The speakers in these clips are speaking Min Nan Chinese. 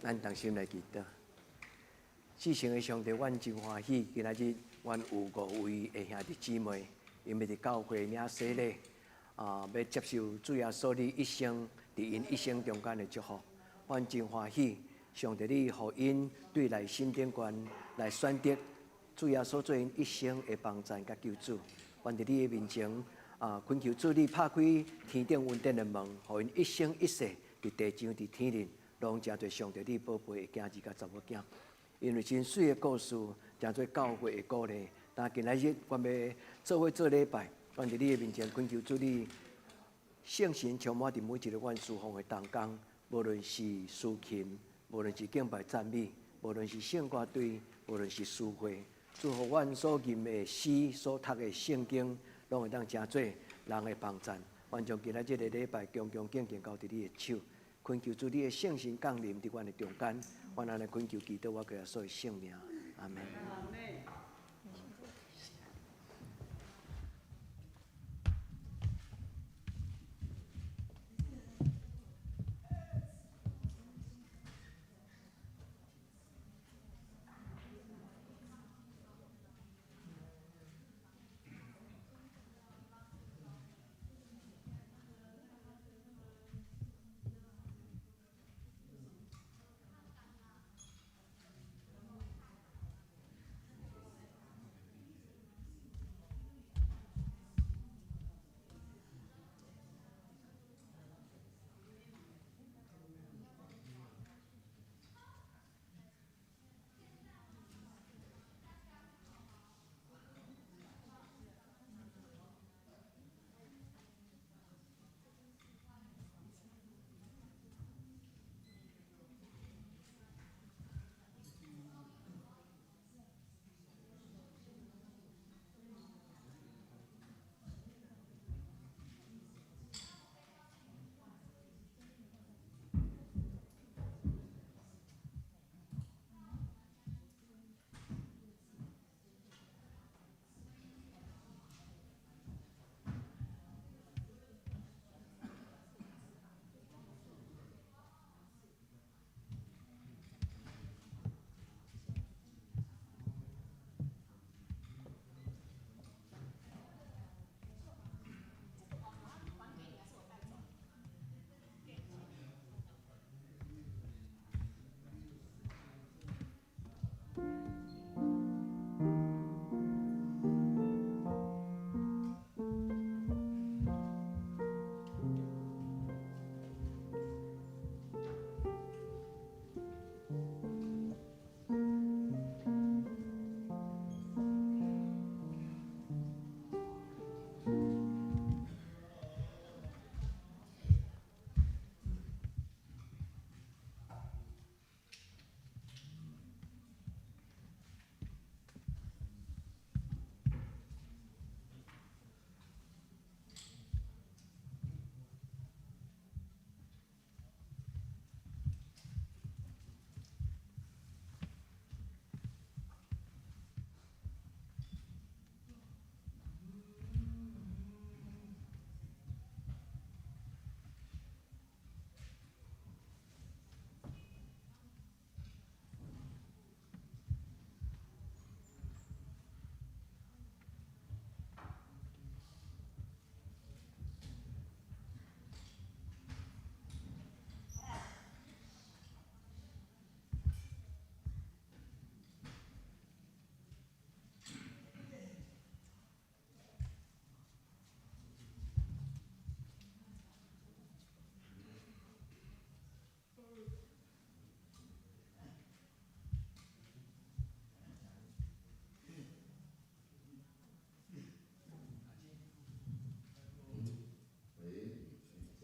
咱同心來祈禱。至聖的上帝，阮真歡喜，今仔日阮有五位的兄弟姊妹，𪜶欲佇教會領洗禮，欲接受主耶穌你一生佇𪜶一生中間的祝福。阮真歡喜，上帝你予𪜶對內心頂懸來選擇主耶穌做𪜶一生的幫贊佮救主。阮佇你的面前懇求主你拍開天頂恩典的門，予𪜶一生一世佇地上佇天裡，攏成做上帝你寶貝的囝兒佮查某囝。因為真媠的故事，成做教會的鼓勵。但今仔日，阮欲做伙做禮拜，阮佇你的面前懇求主你聖神充滿佇每一個阮事奉的同工，無論是司琴，無論是敬拜讚美，無論是聖歌隊，無論是司會，祝福阮所吟的詩、所讀的聖經，攏會當成做人的幫贊。阮將今仔這個禮拜恭恭敬敬交佇你的手，懇求主你的聖神降臨佇阮的中間。阮按呢懇求祈禱，我耶穌的聖名，阿門。喂，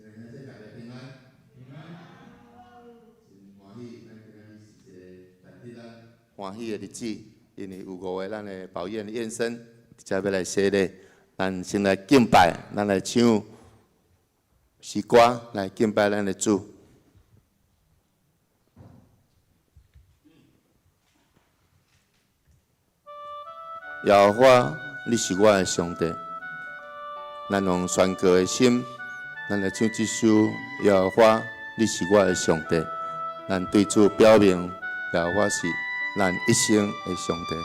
親愛兄弟，大家平安。平安。真歡喜，咱今仔日是一個難得咱歡喜的日子，因為有五個咱的寶燕的燕生，才欲來洗禮，咱先來敬拜，咱來唱詩歌來敬拜咱的主。耶和華，你是我的上帝。咱用宣告的心，咱來唱這首《耶和華，你是我的上帝》。咱對主表明，耶和華是咱一生的上帝。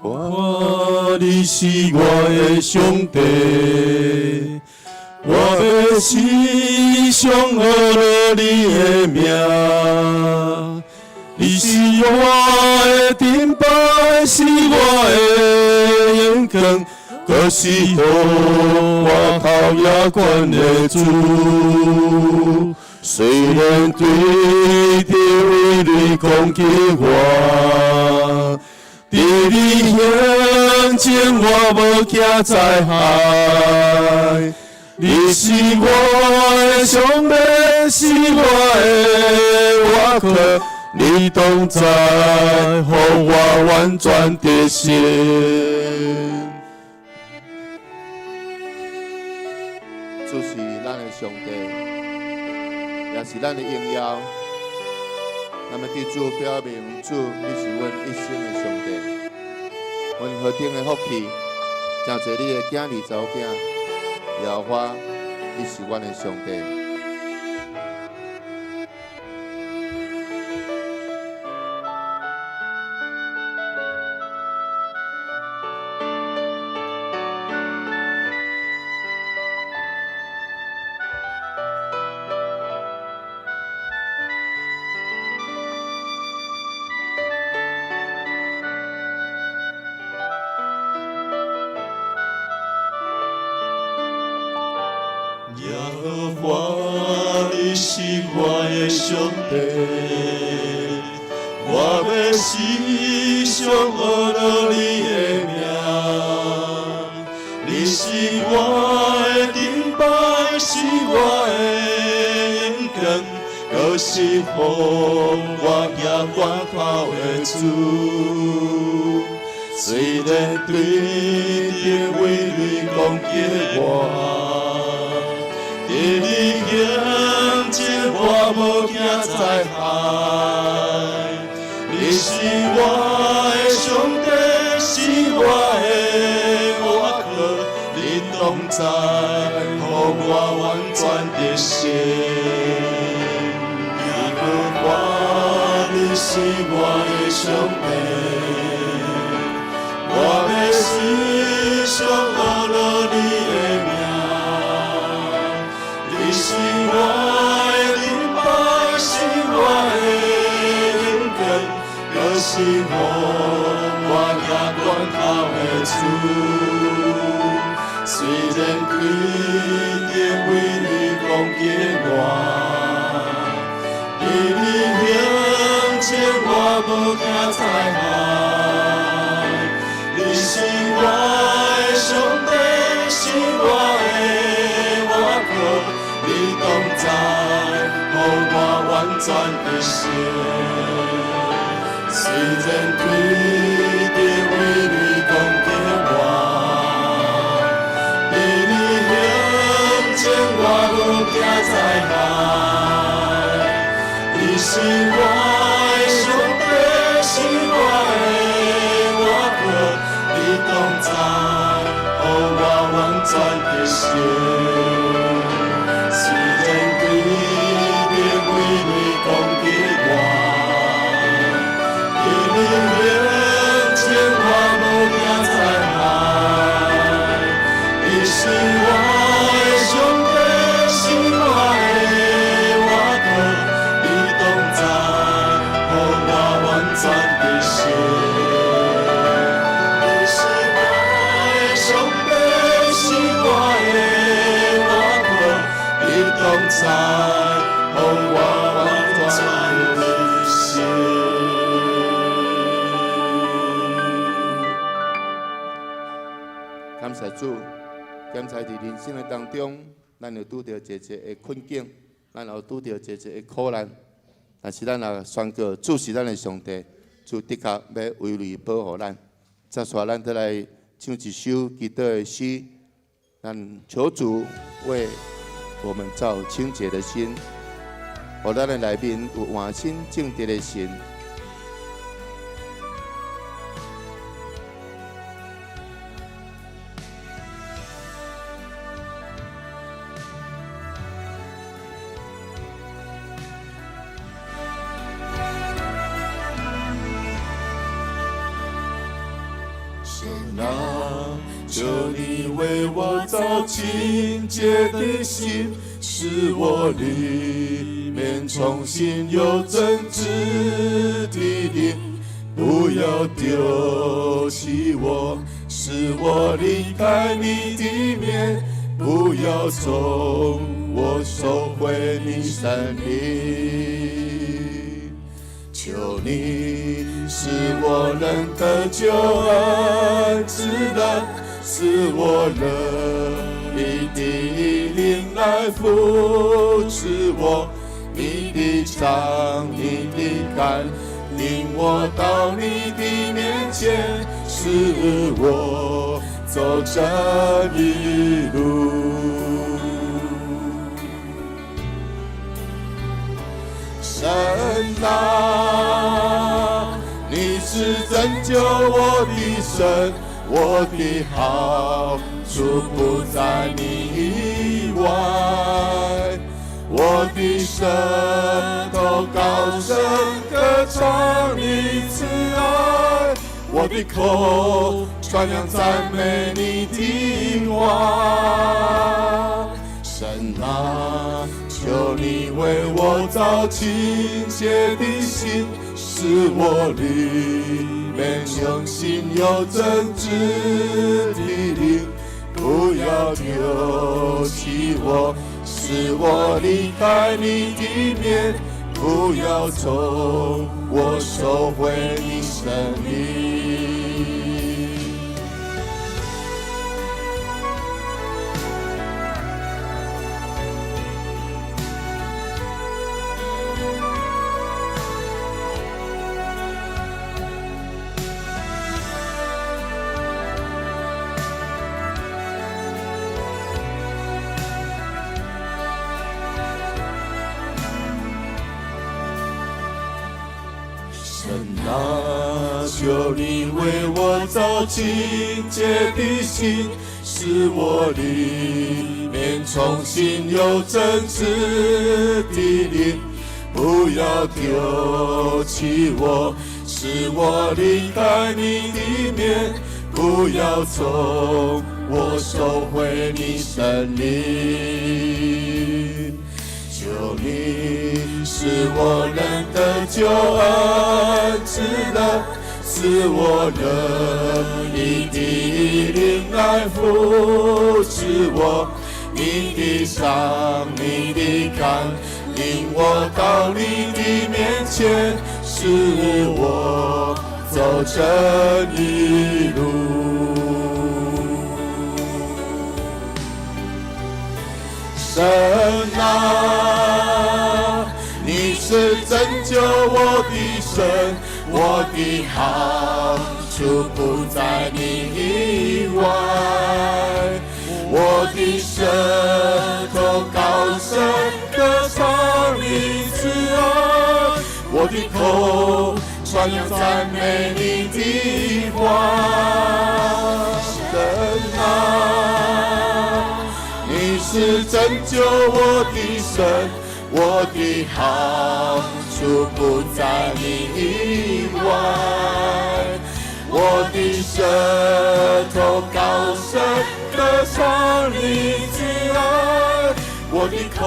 我你是我的上帝，我欲時常呵咾你的名。你是我的盾牌，是我的眼光，閣是予我頭也懸的主。雖然對著偉雷攻擊我，佇你胸前我無驚災害。你是我的上帝，是我的倚靠，你同在，予我完全得勝。主是咱的上帝，也是咱的榮耀。咱欲對主表明，主，你是阮一生的上帝。阮何等的福氣，誠濟你的囝兒查某囝，耶和華，你是阮的上帝。耶和華，你是我的上帝，我欲時常呵咾你的名。你是我的盾牌，是我的眼光，閣是予我行關口的主。雖然對著偉雷攻擊我，佇你胸前我無驚災害。你是我的上帝，是我的倚靠，你同在，予我完全得勝。耶和華，你是我的上帝，我欲時常呵咾你的名。你是我的盾牌，是我的眼光，閣是予我行關口的主。雖然對著偉雷攻擊我，佇你胸前我無驚災害。你是我的上帝，是我的倚靠，你同在，予我完全得勝。雖然對著偉雷攻擊我，佇你胸前我無驚災害。你是我的上帝，是我的倚靠，你同在，予我完全得勝。雖然對著偉雷攻擊我，佇你胸前我無驚災害。你是我的上帝，是我的倚靠，你同在，予我完全得勝。你是我的上帝，是我的倚靠，你同在，予我完全得勝。感謝主，檢查佇人生的當中，咱有拄著濟濟的困境，咱有拄著濟濟的苦難，但是咱若宣告主是咱的上帝，主的確欲威力保護咱。接續咱再來唱一首祈禱的詩，咱求主為我們造清潔的心，予咱的內面有換新正直的心。啊，求你為我造清潔的心，使我裡面重新有正直的靈，不要丟棄我，使我離開你的面，不要從我收回你聖靈。求你使我能得救恩之樂，賜我樂意的靈來扶持我。你的杖，你的竿，領我到你的面前，使我走這一路。神啊，你是拯救我的神，我的好處不在你以外。我的舌頭高聲歌唱你慈愛，我的口傳揚讚美你的話。神啊，求你為我造清潔的心，使我裡面重新有正直的靈，不要丟棄我，使我離開你的面，不要從我收回你聖靈。神啊，求你為我造清潔的心，使我裡面重新有正直的靈，不要丟棄我，使我離開你的面，不要從我收回你聖靈。求你使我能得救恩之樂，賜我樂意的靈來扶持我。你的杖，你的竿，領我到你的面前，使我走這一路。神啊，你是拯救我的神，我的好處不在你以外。我的舌頭高聲歌唱你慈愛，我的口傳揚讚美你的話。神啊，你是拯救我的神，我的好處不在你以外。我的舌頭高聲歌唱你慈愛，我的口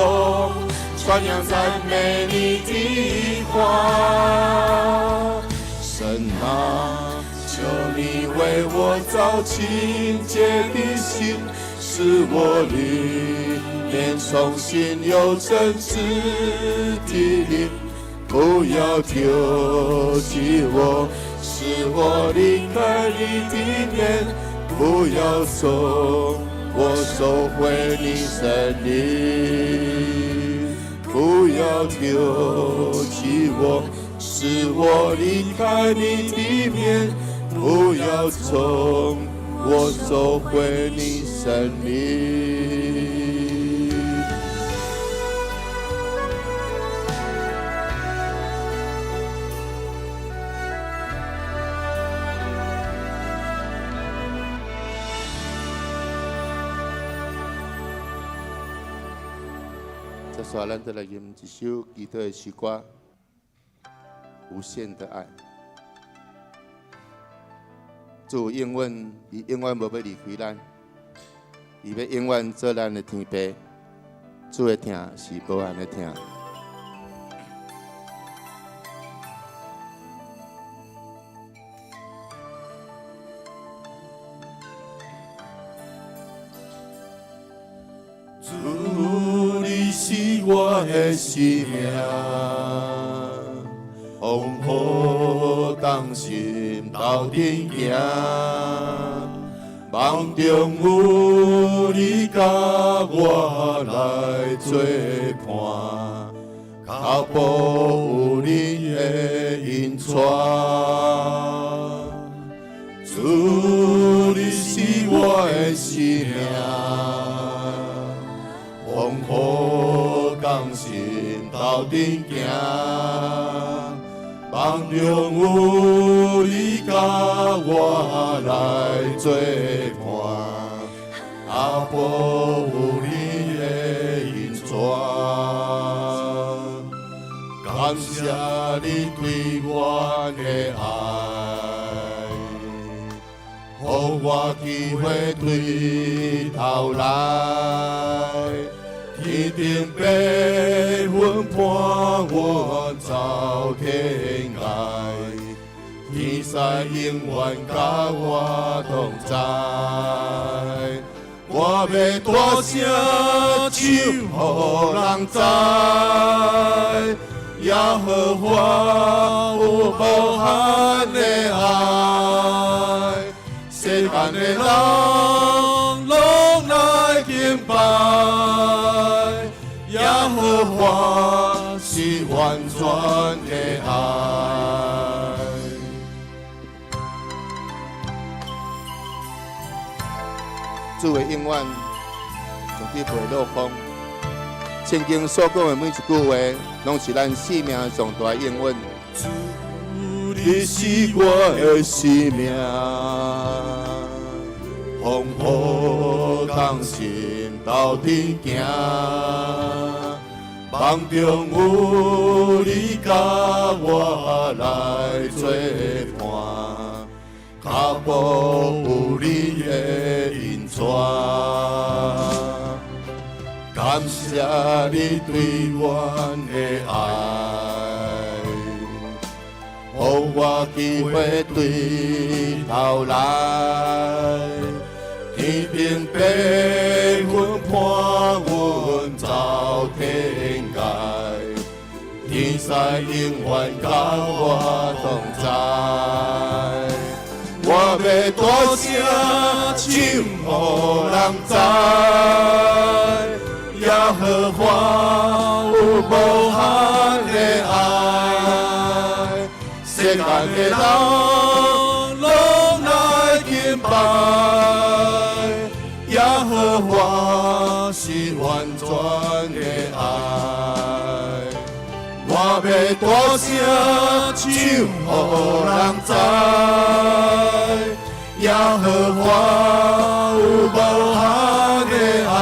傳揚讚美你的話。神啊，求你為我造清潔的心，使我裡面重新有正直的靈，不要丟棄我，使我離開你的面，不要從我收回你聖靈，不要丟棄我，使我離開你的面，不要從我收回你聖靈。接下來，咱再來吟一首祈禱的詩歌，《無限的愛》。主永遠，伊永遠無欲離開咱，伊欲永遠做咱的天父。主的疼是無限的疼。主，你是我的生命，風雨同心鬥陣行，夢中有你佮我來做伴，腳步有你的引帶。主，你是我的生命，風雨同心鬥陣行，夢中有你佮我來做伴，腳步有你的引帶。感謝你對我的愛，予我機會對頭來，天頂白雲伴阮走天涯，天使永遠佮我同在。我欲大聲唱，予人知，耶和華有無限的愛，世間的人攏來敬拜，耶和華是完全的愛。主的永遠絕對袂落空。聖經所講的每一句話，攏是咱生命上大的應允。主，你是我的生命，風雨同心鬥陣行，夢中有你佮我來做伴，腳步有你的引帶。感謝你對阮的愛，予我機會對頭來，天頂白雲伴阮走天涯，天使永遠佮我同在。我欲大聲唱，予人知，耶和華有無限的愛，世間的人攏來敬拜，耶和華是完全的愛。我欲大聲唱，予人知，耶和華有無限的愛，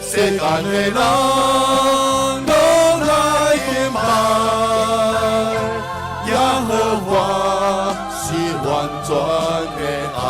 世間的人攏來敬拜，耶和華是完全的愛。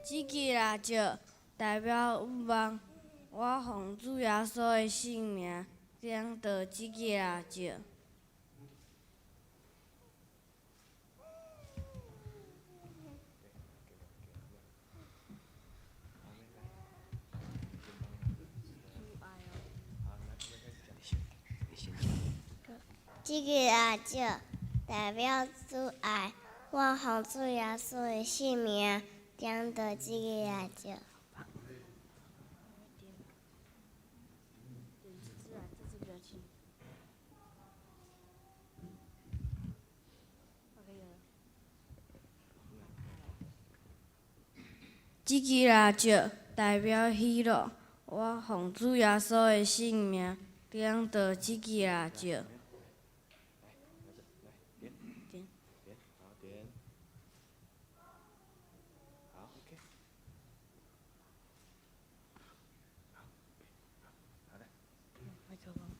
這支蠟燭代表盼望，我奉主耶穌的聖名點著這支蠟燭。這个蜡烛代表主愛，我奉主耶穌的聖名點著這个蠟燭。這支蠟燭代表喜樂，我奉主耶穌的聖名點著這支蠟燭。好，點。好，OK。好，好的。麥克風。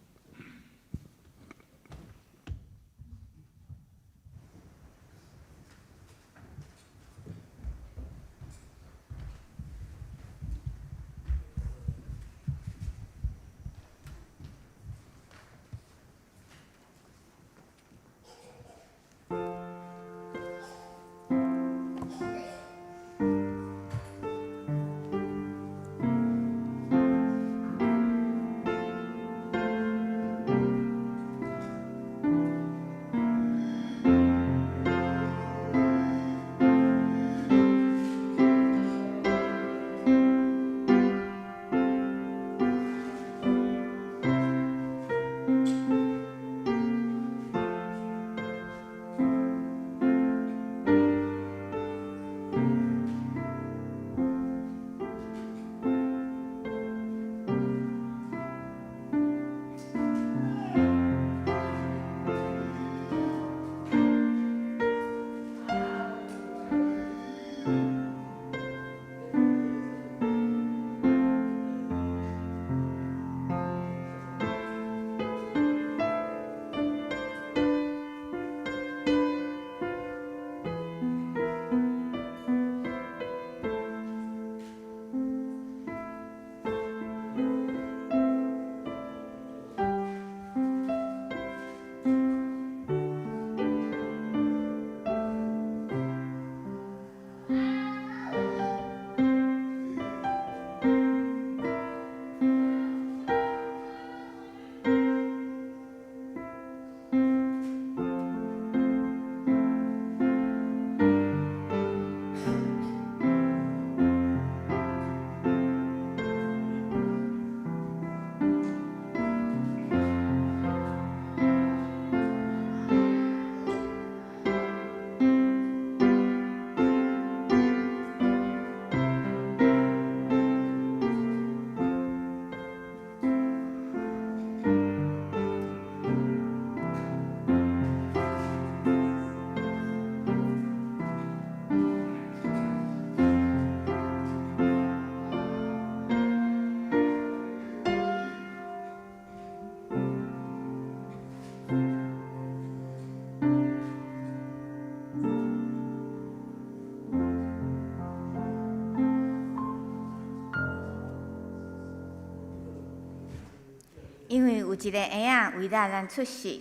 因為有一个嬰仔為咱出世，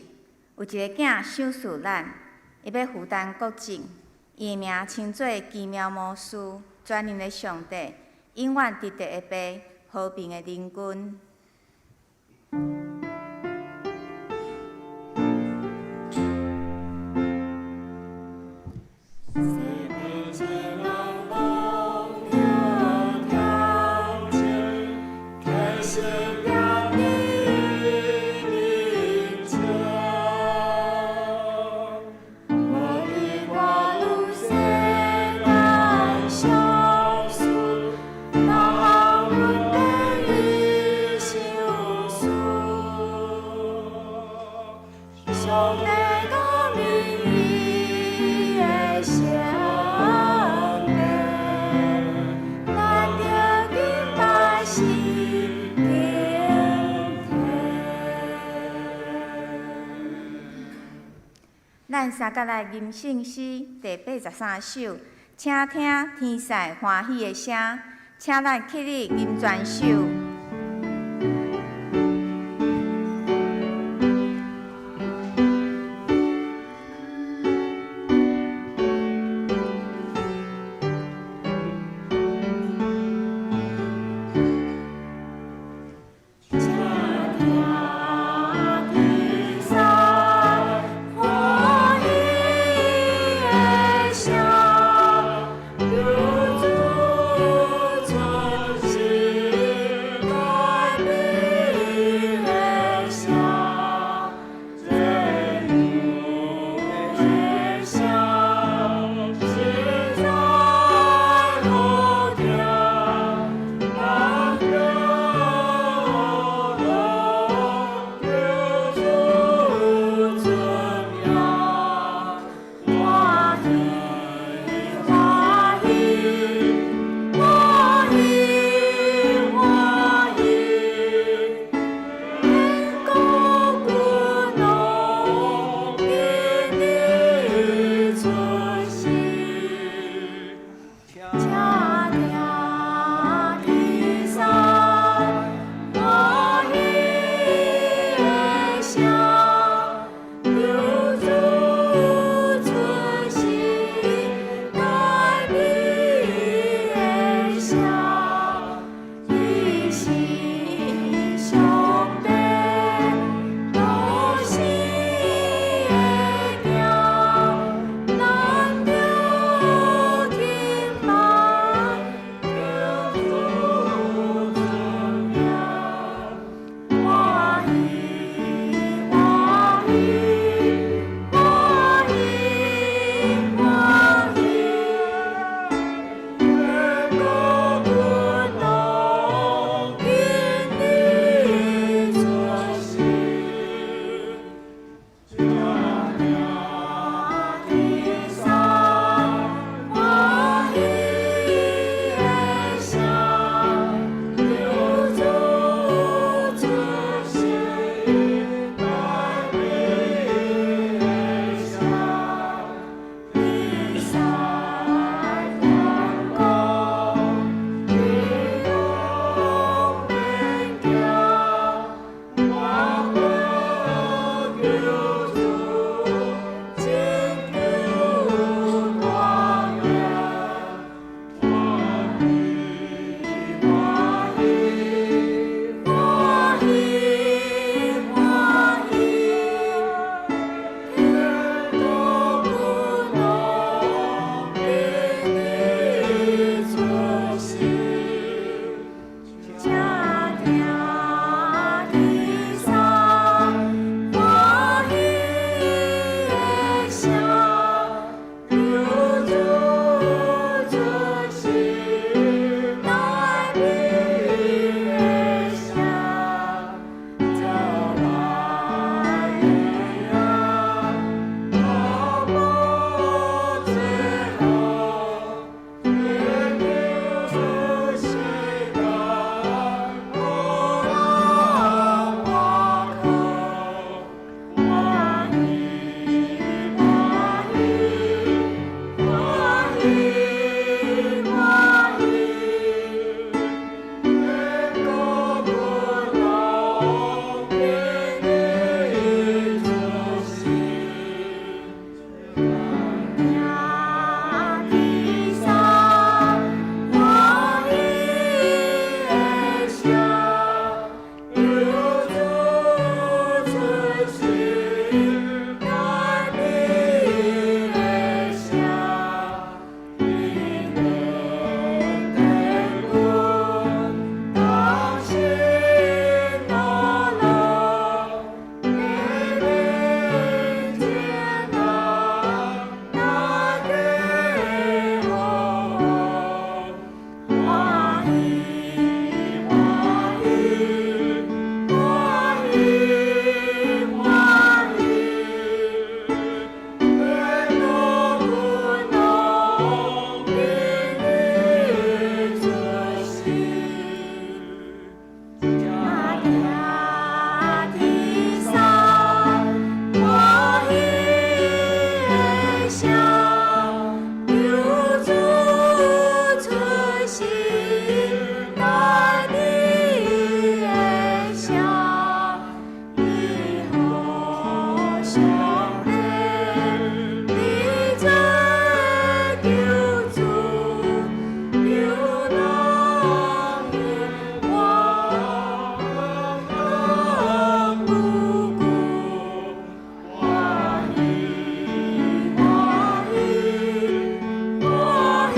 有一个囝賞賜咱，伊欲負擔國政，伊的名稱做奇妙魔師、全能的上帝、永遠直直的爸、和平的靈君。咱三角來吟聖詩第83首，請聽天使歡喜的聲，請咱起立吟全首。請聽天使。心等你的声，你予上帝，你做救主，救人的我无辜，歡喜歡喜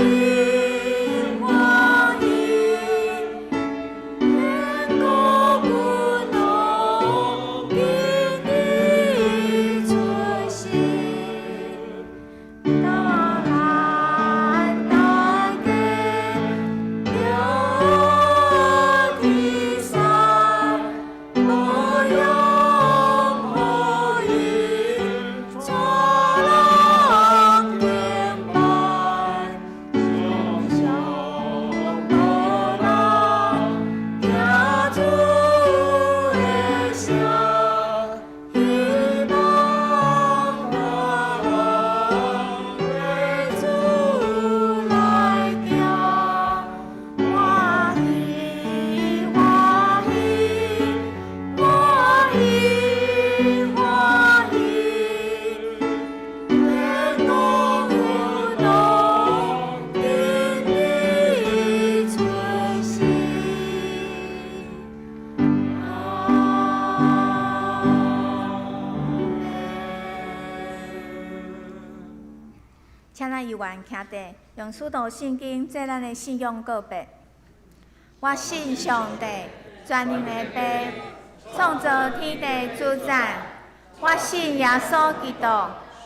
歡喜歡喜，天國君王今日出世，當咱大家著天山，無用予伊帶人敬拜，常常落人聽主的聲，希望我人為主來行，歡喜歡喜歡喜歡喜，天國君王今日出世。阿們。請咱猶原徛佇，用使徒信經做咱的信仰告白。我信上帝，全能的父，創造天地主宰。我信耶穌基督，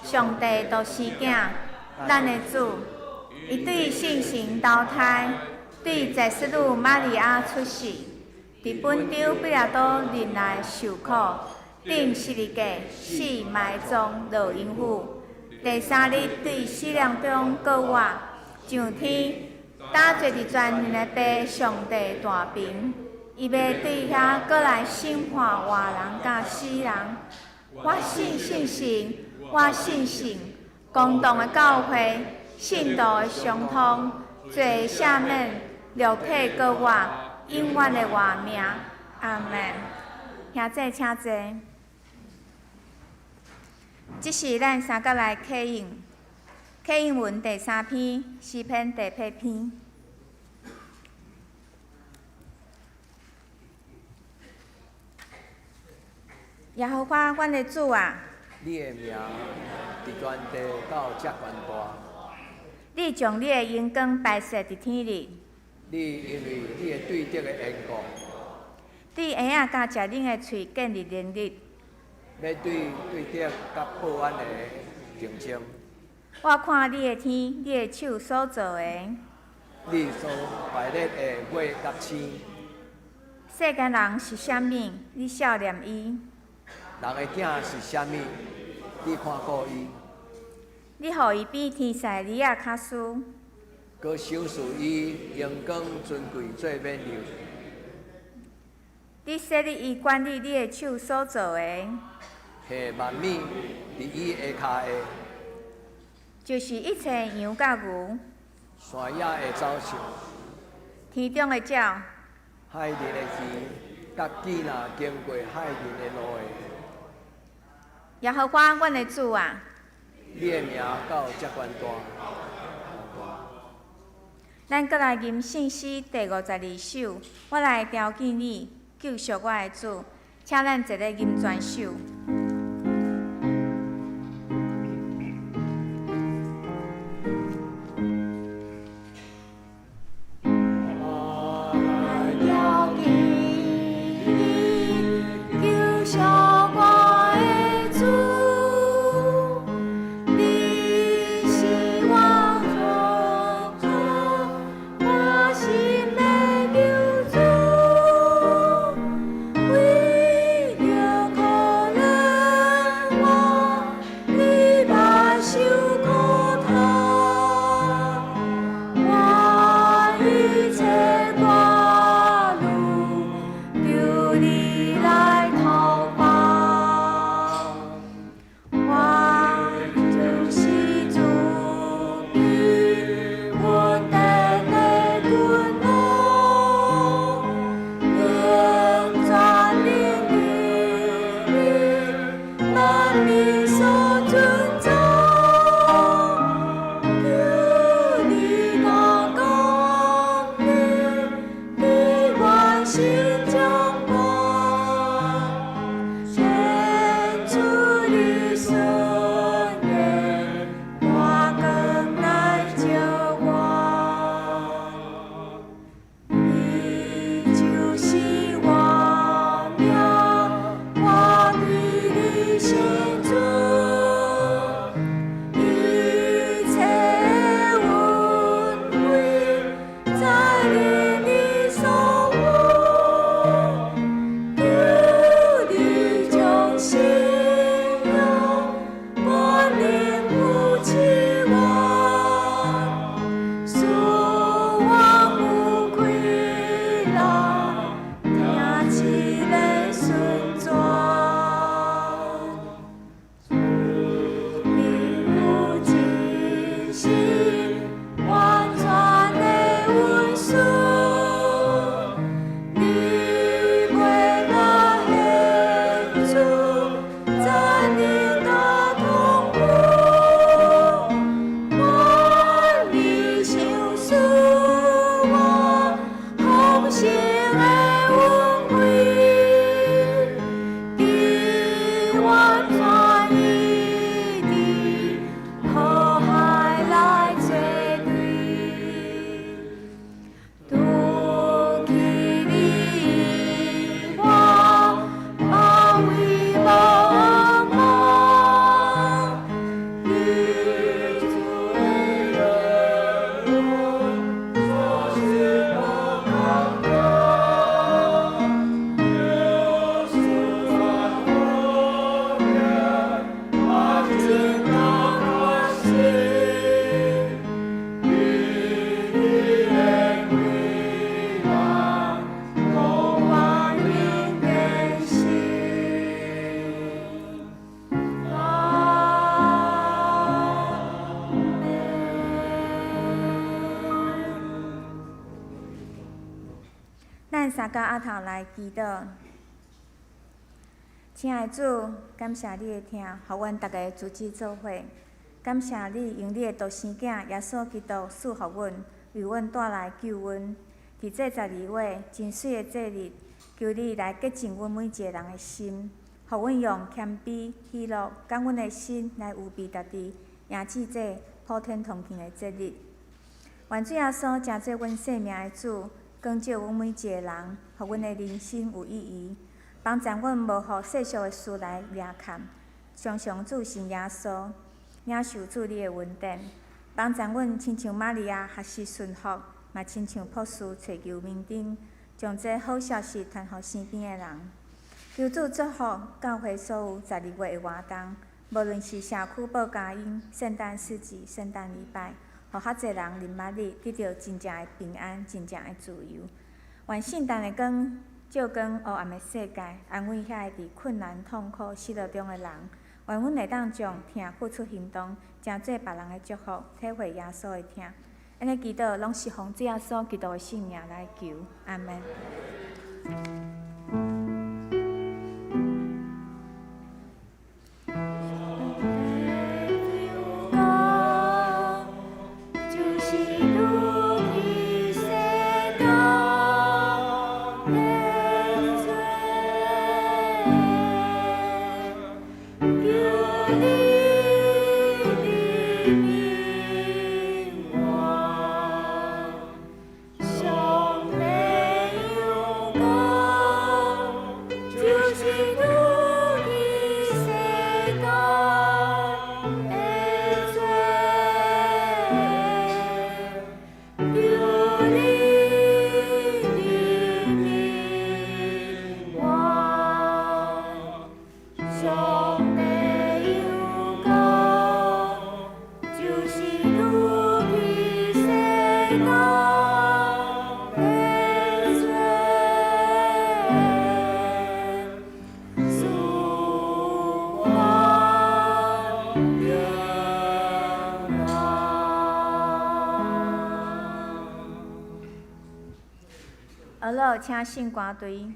上帝獨生囝，咱的主。伊對聖神投胎，對祭司女瑪利亞出世，佇本丟彼拉多忍耐受苦，釘十字架，死埋葬，落陰府。第三日對死人中復活，上天，搭坐佇全能的父上帝大爿。伊欲對遐閣來審判活人佮死人。我信聖神，我信聖公同的教會，聖徒的相通，罪赦免，肉體復活，永遠的活命。阿門。兄弟，請坐。這是咱三角來啟應，啟應文第三篇，詩篇第八篇。耶和華，阮的主啊！你的名佇全地到遮懸大。你將你的榮光擺設佇天裡。你因為你的對德的緣故，對嬰仔佮食奶的喙建立能力。欲對對德佮報恩的澄清。我看你的天，你的手所造的。你所排列的月佮星。世間人是啥物？你數念伊。人的囝是啥物？你看顧伊。你予伊比天使兒仔較輸。閣賞賜伊榮光尊貴做勉勵。你設立伊管理你的手所造的。下萬物佇伊下跤下。就是一切羊佮牛。山野的走獸。天中的鳥。海裡的魚，佮見若經過海面的路的。耶和華，阮的主啊！你的名到遮懸大。咱閣來吟聖詩第52首，我來朝見你，救贖我的主，請咱齊來吟全首。我來朝見你，救贖我的主，你是我靠，我心的救主，為著可憐。咱三甲阿頭來祈禱。親愛的主，感謝你的疼，予阮逐家組織做伙。感謝你用你的獨生囝耶穌基督賜予阮，為阮帶來救恩。佇這12月真媠的節日，求你來潔淨阮每一个人的心，予阮用謙卑、喜樂、感恩的心來預備家己，迎接這普天同慶的節日。願主耶穌成做阮生命的主，光照阮每一個人，予阮的人生有意義，幫助阮無予世俗的事來掠崁，常常注視耶穌，領受主你的恩典，幫助阮親像瑪利亞學習順服，嘛親像博士揣求明燈，將這好消息傳予身邊的人。求主祝福教會所有十二月的活動，無論是社區報佳音、聖誕市集、聖誕禮拜，予較濟人認捌你，得著真正的平安、真正的自由。願聖誕的光照光黑暗的世界，安慰遐个佇困難、痛苦、失落中的人。願阮會當將疼付出行動，成做別人的祝福，體會耶穌的疼。按呢祈禱，攏是奉主耶穌基督的聖名來求，阿們。阿老，請聖歌隊。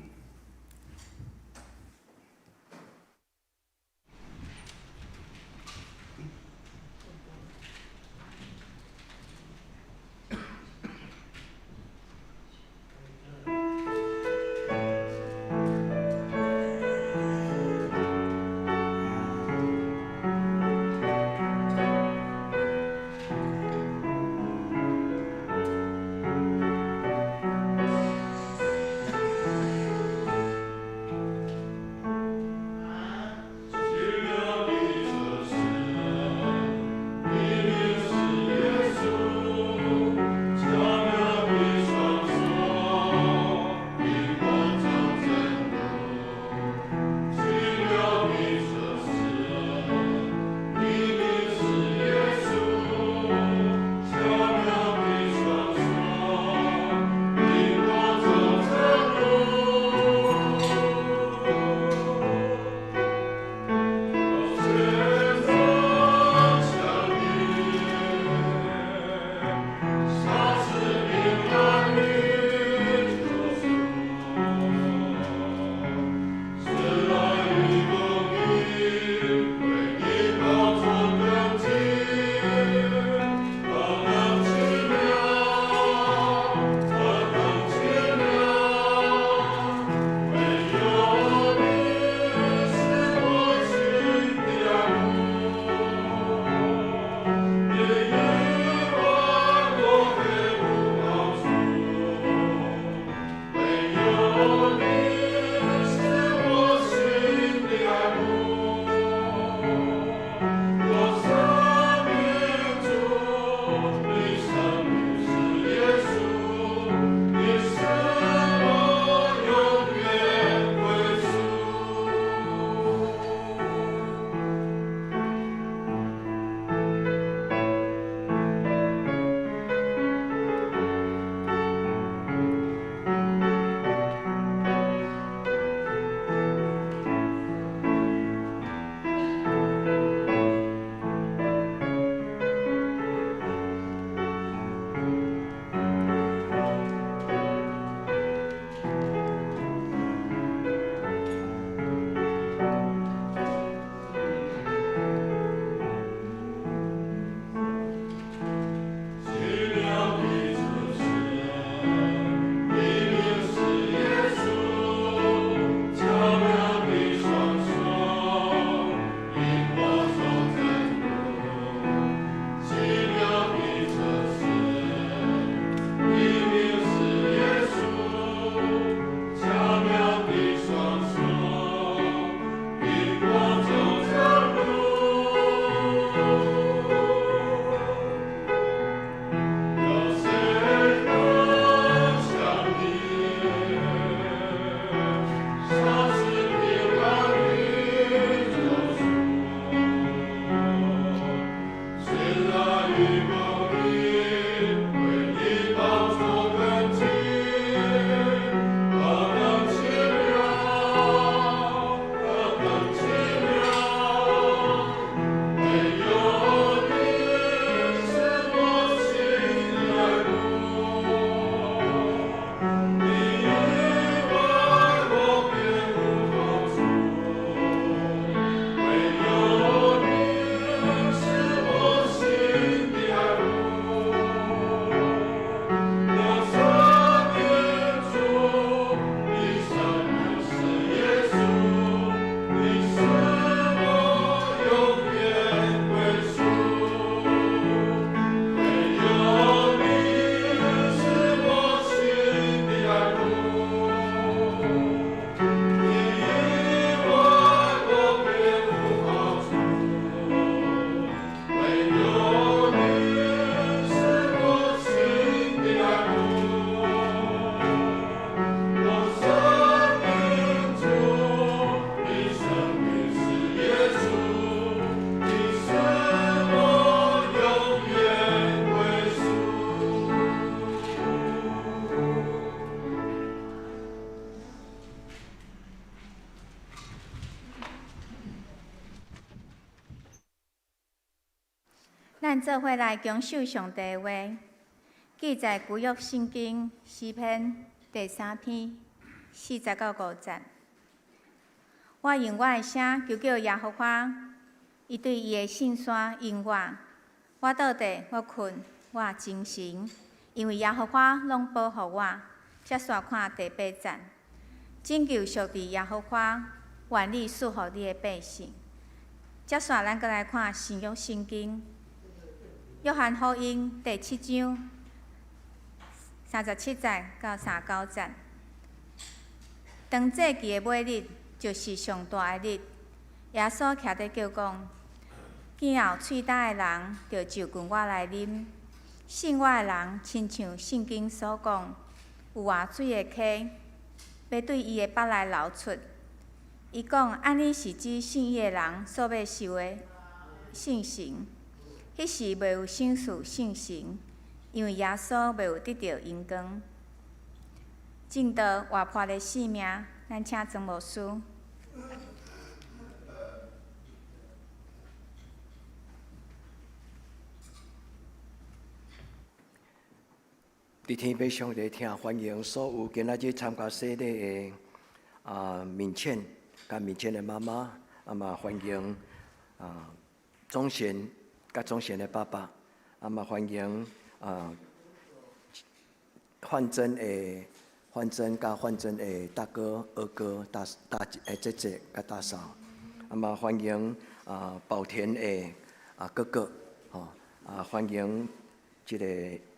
咱做伙來恭守上帝的話，記載舊約聖經詩篇第三篇四節到五節。我用我的聲求叫耶和華，伊對伊的聖山應我。我倒地，我睏，我精神，因為耶和華攏保護我。接續看第八節，拯救屬佇耶和華，願你賜予你的百姓。接續咱閣來看新約聖經，約翰福音第七章37節到39節。當祭期的尾日，就是上大的日，耶穌徛佇叫講：見後喙焦的人，著就近我來啉。信我的人，親像聖經所講，有活水的溪，欲對伊的腹內流出。伊講按呢是指信伊的人所欲受的聖神。彼時未有賞賜聖神，因為耶穌未有得著榮光。證道活潑的生命，咱請莊牧師。佇天父上帝聽，歡迎所有今仔日參加洗禮的啊敏倩，佮敏倩的媽媽，啊嘛歡迎啊鍾賢佮鍾賢的爸爸，啊嘛歡迎啊范真的范真佮范真的大哥、二哥、大大姐、姐姐佮大嫂，啊嘛歡迎啊寶田的啊哥哥，吼啊歡迎這個。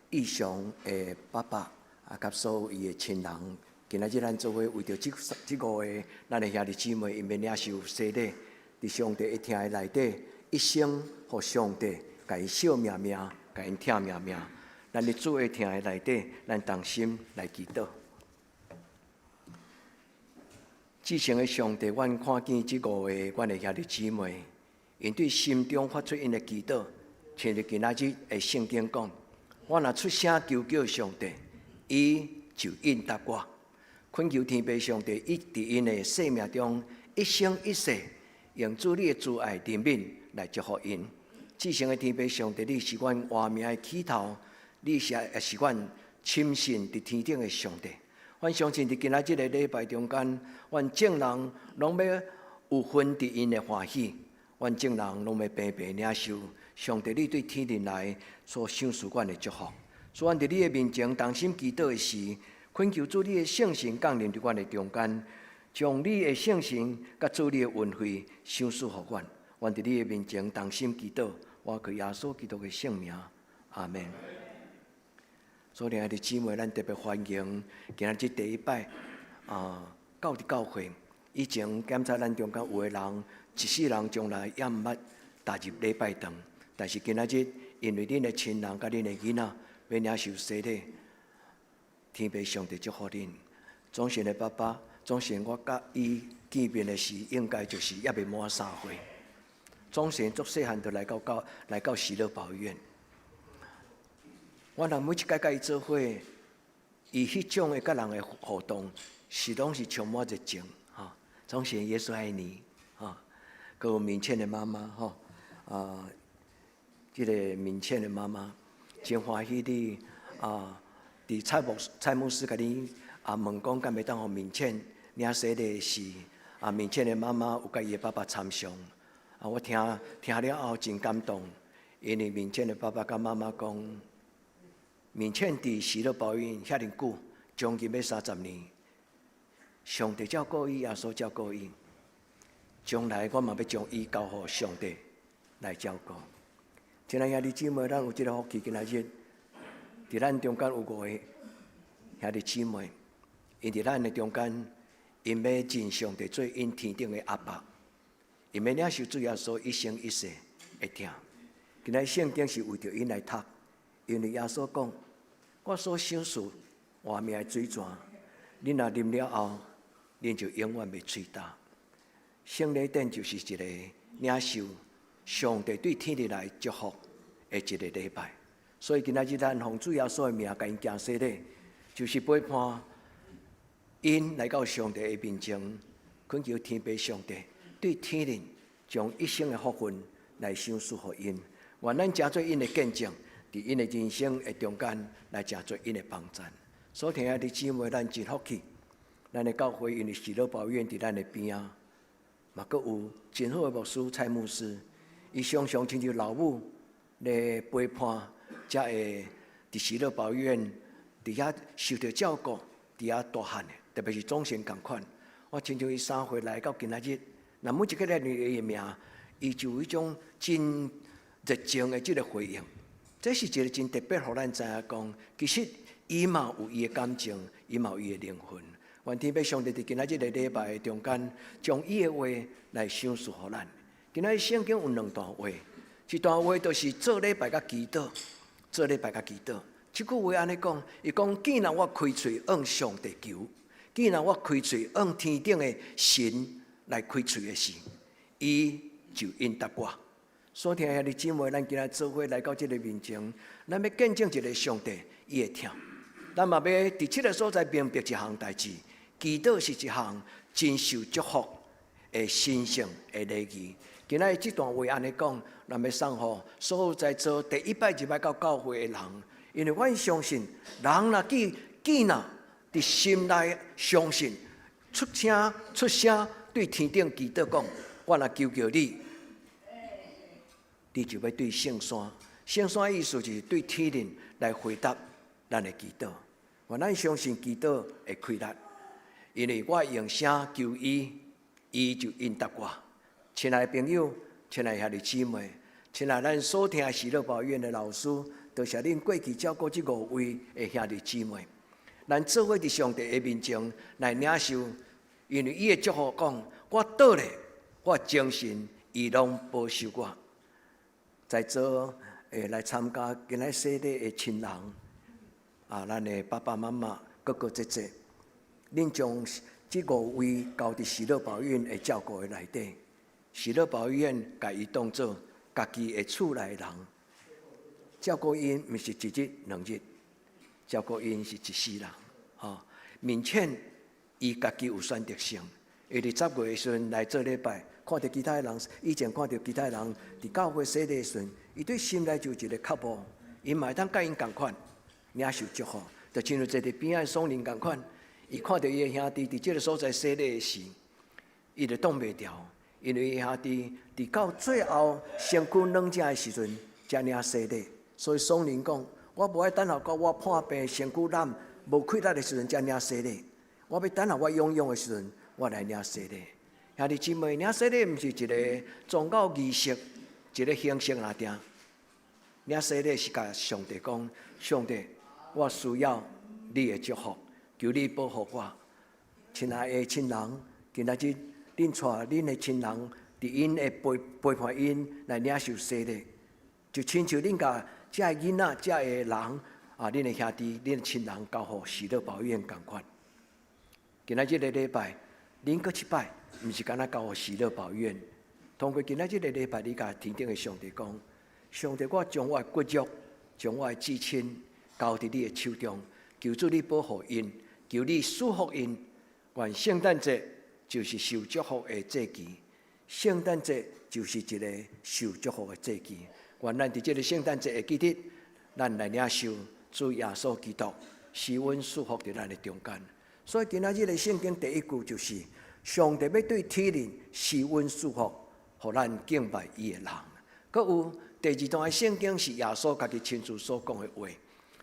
義雄的爸爸啊，佮所有伊的親人，今仔日咱做伙為著這這五個咱的兄弟姊妹，𪜶欲領受洗禮，佇上帝的疼的內底，一生予上帝共𪜶惜命命，共𪜶疼命命。咱佇主的疼的內底，咱同心來祈禱。至聖的上帝，阮看見這五個阮的兄弟姊妹，𪜶對心中發出𪜶的祈禱，親像今仔日的聖經講。我若出聲求叫上帝，伊就應答我。懇求天父上帝，伊佇𪜶的生命中一生一世，用主你的慈愛憐憫來祝福𪜶。至聖的天父上帝，你是阮活命的起頭，你是也是阮深信佇天頂的上帝。阮相信佇今仔這个禮拜中間，阮眾人攏欲有份佇𪜶的歡喜，阮眾人攏欲平平領受上帝你對天頂來所賞賜阮的祝福。所以，阮佇你的面前同心祈禱的時，懇求主你的聖神降臨佇阮的中間，將你的聖神佮主你的恩惠賞賜予阮。阮佇你的面前同心祈禱，我靠耶穌基督的聖名，阿門。所以，兄弟姊妹，咱特別歡迎今仔日第一擺啊，到佇教會。以前檢查咱中間有的人，一世人從來也毋捌踏入禮拜堂，但是今仔日因為恁的親人佮恁的囡仔欲領受洗禮，天父上帝祝福恁。總賢的爸爸，總賢我佮伊見面的時，應該就是猶未滿3歲。總賢足細漢就來到教來到喜樂保育院。我人每一擺佮伊做伙，伊彼種的佮人的互動，是攏是充滿熱情。吼，總賢耶穌愛你，吼，閣有敏倩的媽媽，吼，啊，這個敏倩的媽媽真歡喜你啊，佇蔡牧蔡牧師共你啊問講，敢會當予敏倩領洗禮時，啊，敏倩的媽媽有佮伊的爸爸參詳，啊，我聽聽了後真感動，因為敏倩的爸爸佮媽媽講，敏倩佇喜樂保育院遐爾久，將近欲30年，上帝照顧伊，耶穌照顧伊，將來我嘛欲將伊交予上帝來照顧。親愛兄弟姊妹，咱有這个福氣，今仔日佇咱中間有五個兄弟姊妹，𪜶佇咱的中間，𪜶欲認上帝做𪜶天頂的阿爸，𪜶欲領受主耶穌一生一世的疼。今仔日聖經是為著𪜶來讀，因為耶穌講：我所賞賜活命的水泉，恁若啉了後，恁就永遠袂喙焦。聖禮典就是一個領受上帝對天地來祝福的一個禮拜。所以今仔日咱奉主耶穌的名，共𪜶行洗禮，就是陪伴𪜶來到上帝的面前，懇求天父上帝對天靈將一生的福分來賞賜予𪜶。願咱成做𪜶的見證，佇𪜶的人生的中間來成做𪜶的幫贊。所聽的姊妹，咱真福氣，咱的教會因為喜樂保育院佇咱的邊仔，嘛閣有真好的牧師蔡牧師，伊常常親像老母咧陪伴，才會佇喜樂保育院佇遐受著照顧，佇遐大漢的，特別是總成仝款。我親像伊3歲來到今仔日，若每一個來念伊的名，伊就有彼種真熱情的這个回應。這是一個真特別，予咱知影講，其實伊嘛有伊的感情，伊嘛有伊的靈魂。願天父上帝佇今仔日個禮拜的中間，將伊的話來賞賜予咱。今仔日聖經有兩段話，一段話就是做禮拜佮祈禱，做禮拜佮祈禱。這句話按呢講，伊講：既然我開喙向上帝求，既然我開喙向天頂的神來開喙的時，伊就應答我。所聽兄弟姊妹，咱今仔做伙來到這个面前，咱欲見證一个上帝，伊會疼。咱嘛欲佇這个所在明白一項代誌，祈禱是一項真受祝福的神聖的禮儀。今仔日這段話按呢講，咱欲送予所有在座第一擺入來到教會的人，因為阮相信，人若既既若佇心內相信，出聲出聲對天頂祈禱講，我若求求你，你就欲對聖山。聖山意思就是對天靈來回答咱的祈禱。願咱相信祈禱會開力，因為我用聲求伊，伊就應答我。親愛的朋友，親愛的兄弟姊妹，親愛咱所聽喜樂保院的老師，多謝恁過去照顧這五位的兄弟姊妹。咱做伙佇上帝的面前來領受，因為伊的祝福講，我倒咧，我精神伊攏保守我。在座會來參加今仔洗禮的親人，啊，咱的爸爸媽媽、哥哥姐姐，恁將這五位交佇喜樂保院的照顧的內底，喜樂保院共伊當做家己的厝內人，照顧𪜶毋是一日兩日，照顧𪜶是一世人。吼，明顯伊家己有選擇性，伊佇10月的時陣來做禮拜，看著其他的人，以前看著其他的人佇教會洗禮的時陣，伊對心內就有一个渴慕，伊嘛會當佮𪜶仝款領受祝福，就親像坐佇邊仔松林仝款，伊看著伊的兄弟佇這个所在洗禮的時，伊就擋袂牢，因為伊兄弟佇到最後身軀軟正的時陣才領洗禮，所以松林講：我無愛等候到我破病身軀爛無氣力的時陣才領洗禮，我欲等候我勇勇的時陣，我來領洗禮。兄弟姊妹，領洗禮毋是一个宗教儀式，一个形式爾定。領洗禮是共上帝講：上帝，我需要你的祝福，求你保護我。親愛的親人，今仔日恁帶恁的親人，佇𪜶的陪陪伴𪜶來領受洗禮，就親像恁共這个囡仔、這个人啊，恁的兄弟、恁的親人交予喜樂保院仝款。今仔這个禮拜，恁閣一擺，毋是干焦交予喜樂保院。通過今仔這个禮拜，你共天頂的上帝講：上帝，我將我的骨肉、將我的至親交佇你的手中，求主你保護𪜶，求你賜福𪜶。願聖誕節就是受祝福的節期，聖誕節就是一个受祝福的節期。願咱佇這个聖誕節會記得，咱來領受主耶穌基督，施恩賜福佇咱的中間。所以今仔日的聖經第一句就是：上帝欲對天靈施恩賜福，予咱敬拜伊的人。閣有第二段的聖經是耶穌家己親自所講的話。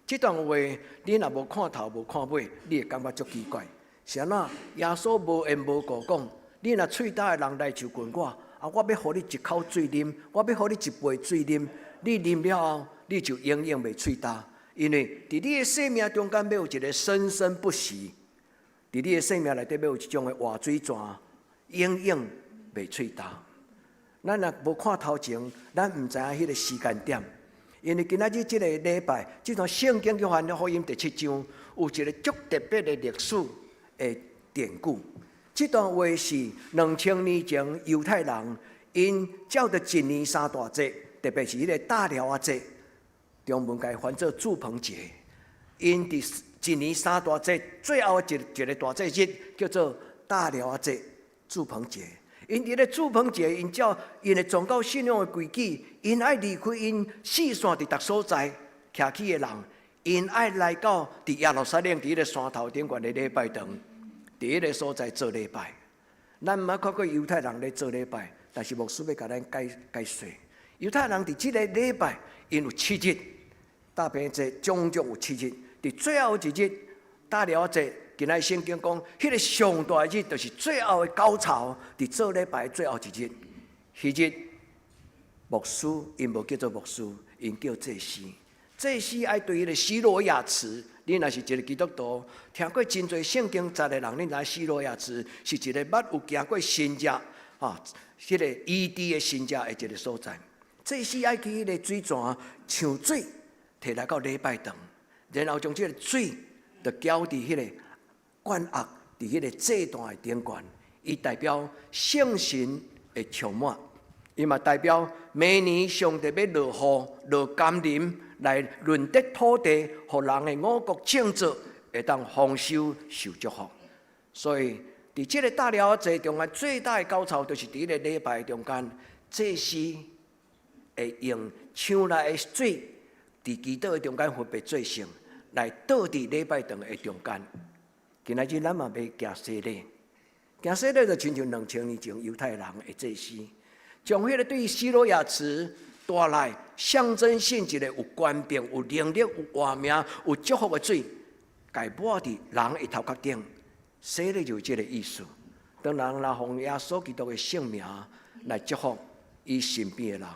這段話你若無看頭無看尾，你會感覺足奇怪。是按怎？耶穌無緣無故講，你若喙焦的人來就近我，啊，我欲予你一口水啉，我欲予你一杯水啉，你啉了後，你就永遠袂喙焦，因為佇你的生命中間欲有一个生生不息，佇你的生命內底欲有一種的活水泉，永遠袂喙焦。咱若無看頭前，咱毋知影彼个時間點。因為今仔日這个禮拜，這段聖經約翰福音第七章有一个足特別的歷史的典故。這段話是2000年前猶太人𪜶照著一年三大節，特別是彼个大寮仔節，中文共伊翻做住棚節。𪜶佇一年三大節最後一一个大節日叫做大寮仔節、住棚節。𪜶佇咧住棚節，𪜶照𪜶的宗教信仰的規矩，𪜶愛離開𪜶四散佇逐所在徛起的人，𪜶愛來到佇耶路撒冷佇彼个山頭頂懸的禮拜堂，佇彼个所在做禮拜。咱毋捌看過猶太人咧做禮拜，但是牧師欲共咱解解說。猶太人佇這个禮拜，𪜶有七日，大棚節總共有七日，佇最後一日，大寮節。今仔聖經講，彼个上大日就是最後的高潮，佇做禮拜最後一日。彼日牧師𪜶無叫做牧師，𪜶叫祭司。祭司愛對彼个西羅亞池，你若是一个基督徒，聽過真濟聖經節的人，你知西羅亞池是一个捌有行過神跡，啊，彼个醫治的神跡的一个所在。祭司愛去彼个水泉搶水，提來到禮拜堂，然後將這个水就澆佇彼个罐仔，佇彼个祭壇的頂懸，伊代表聖神的充滿，伊嘛代表明年上帝欲落雨、落甘霖來潤澤土地，予人的五穀種植會當豐收受祝福。所以，佇這个大寮仔節中間最大的高潮，就是佇彼个禮拜中間，祭司會用搶來的水，佇祈禱的中間分別做聖，來倒佇禮拜堂的中間。今仔日咱嘛欲行洗禮，行洗禮就親像2000年前猶太人的祭司，將彼個對西羅亞池帶來象徵性一個有權柄、有能力、有活命、有祝福的水，共抹佇人的頭殼頂，洗禮就是這个意思。當人若奉耶穌基督的聖名來祝福伊身邊的人，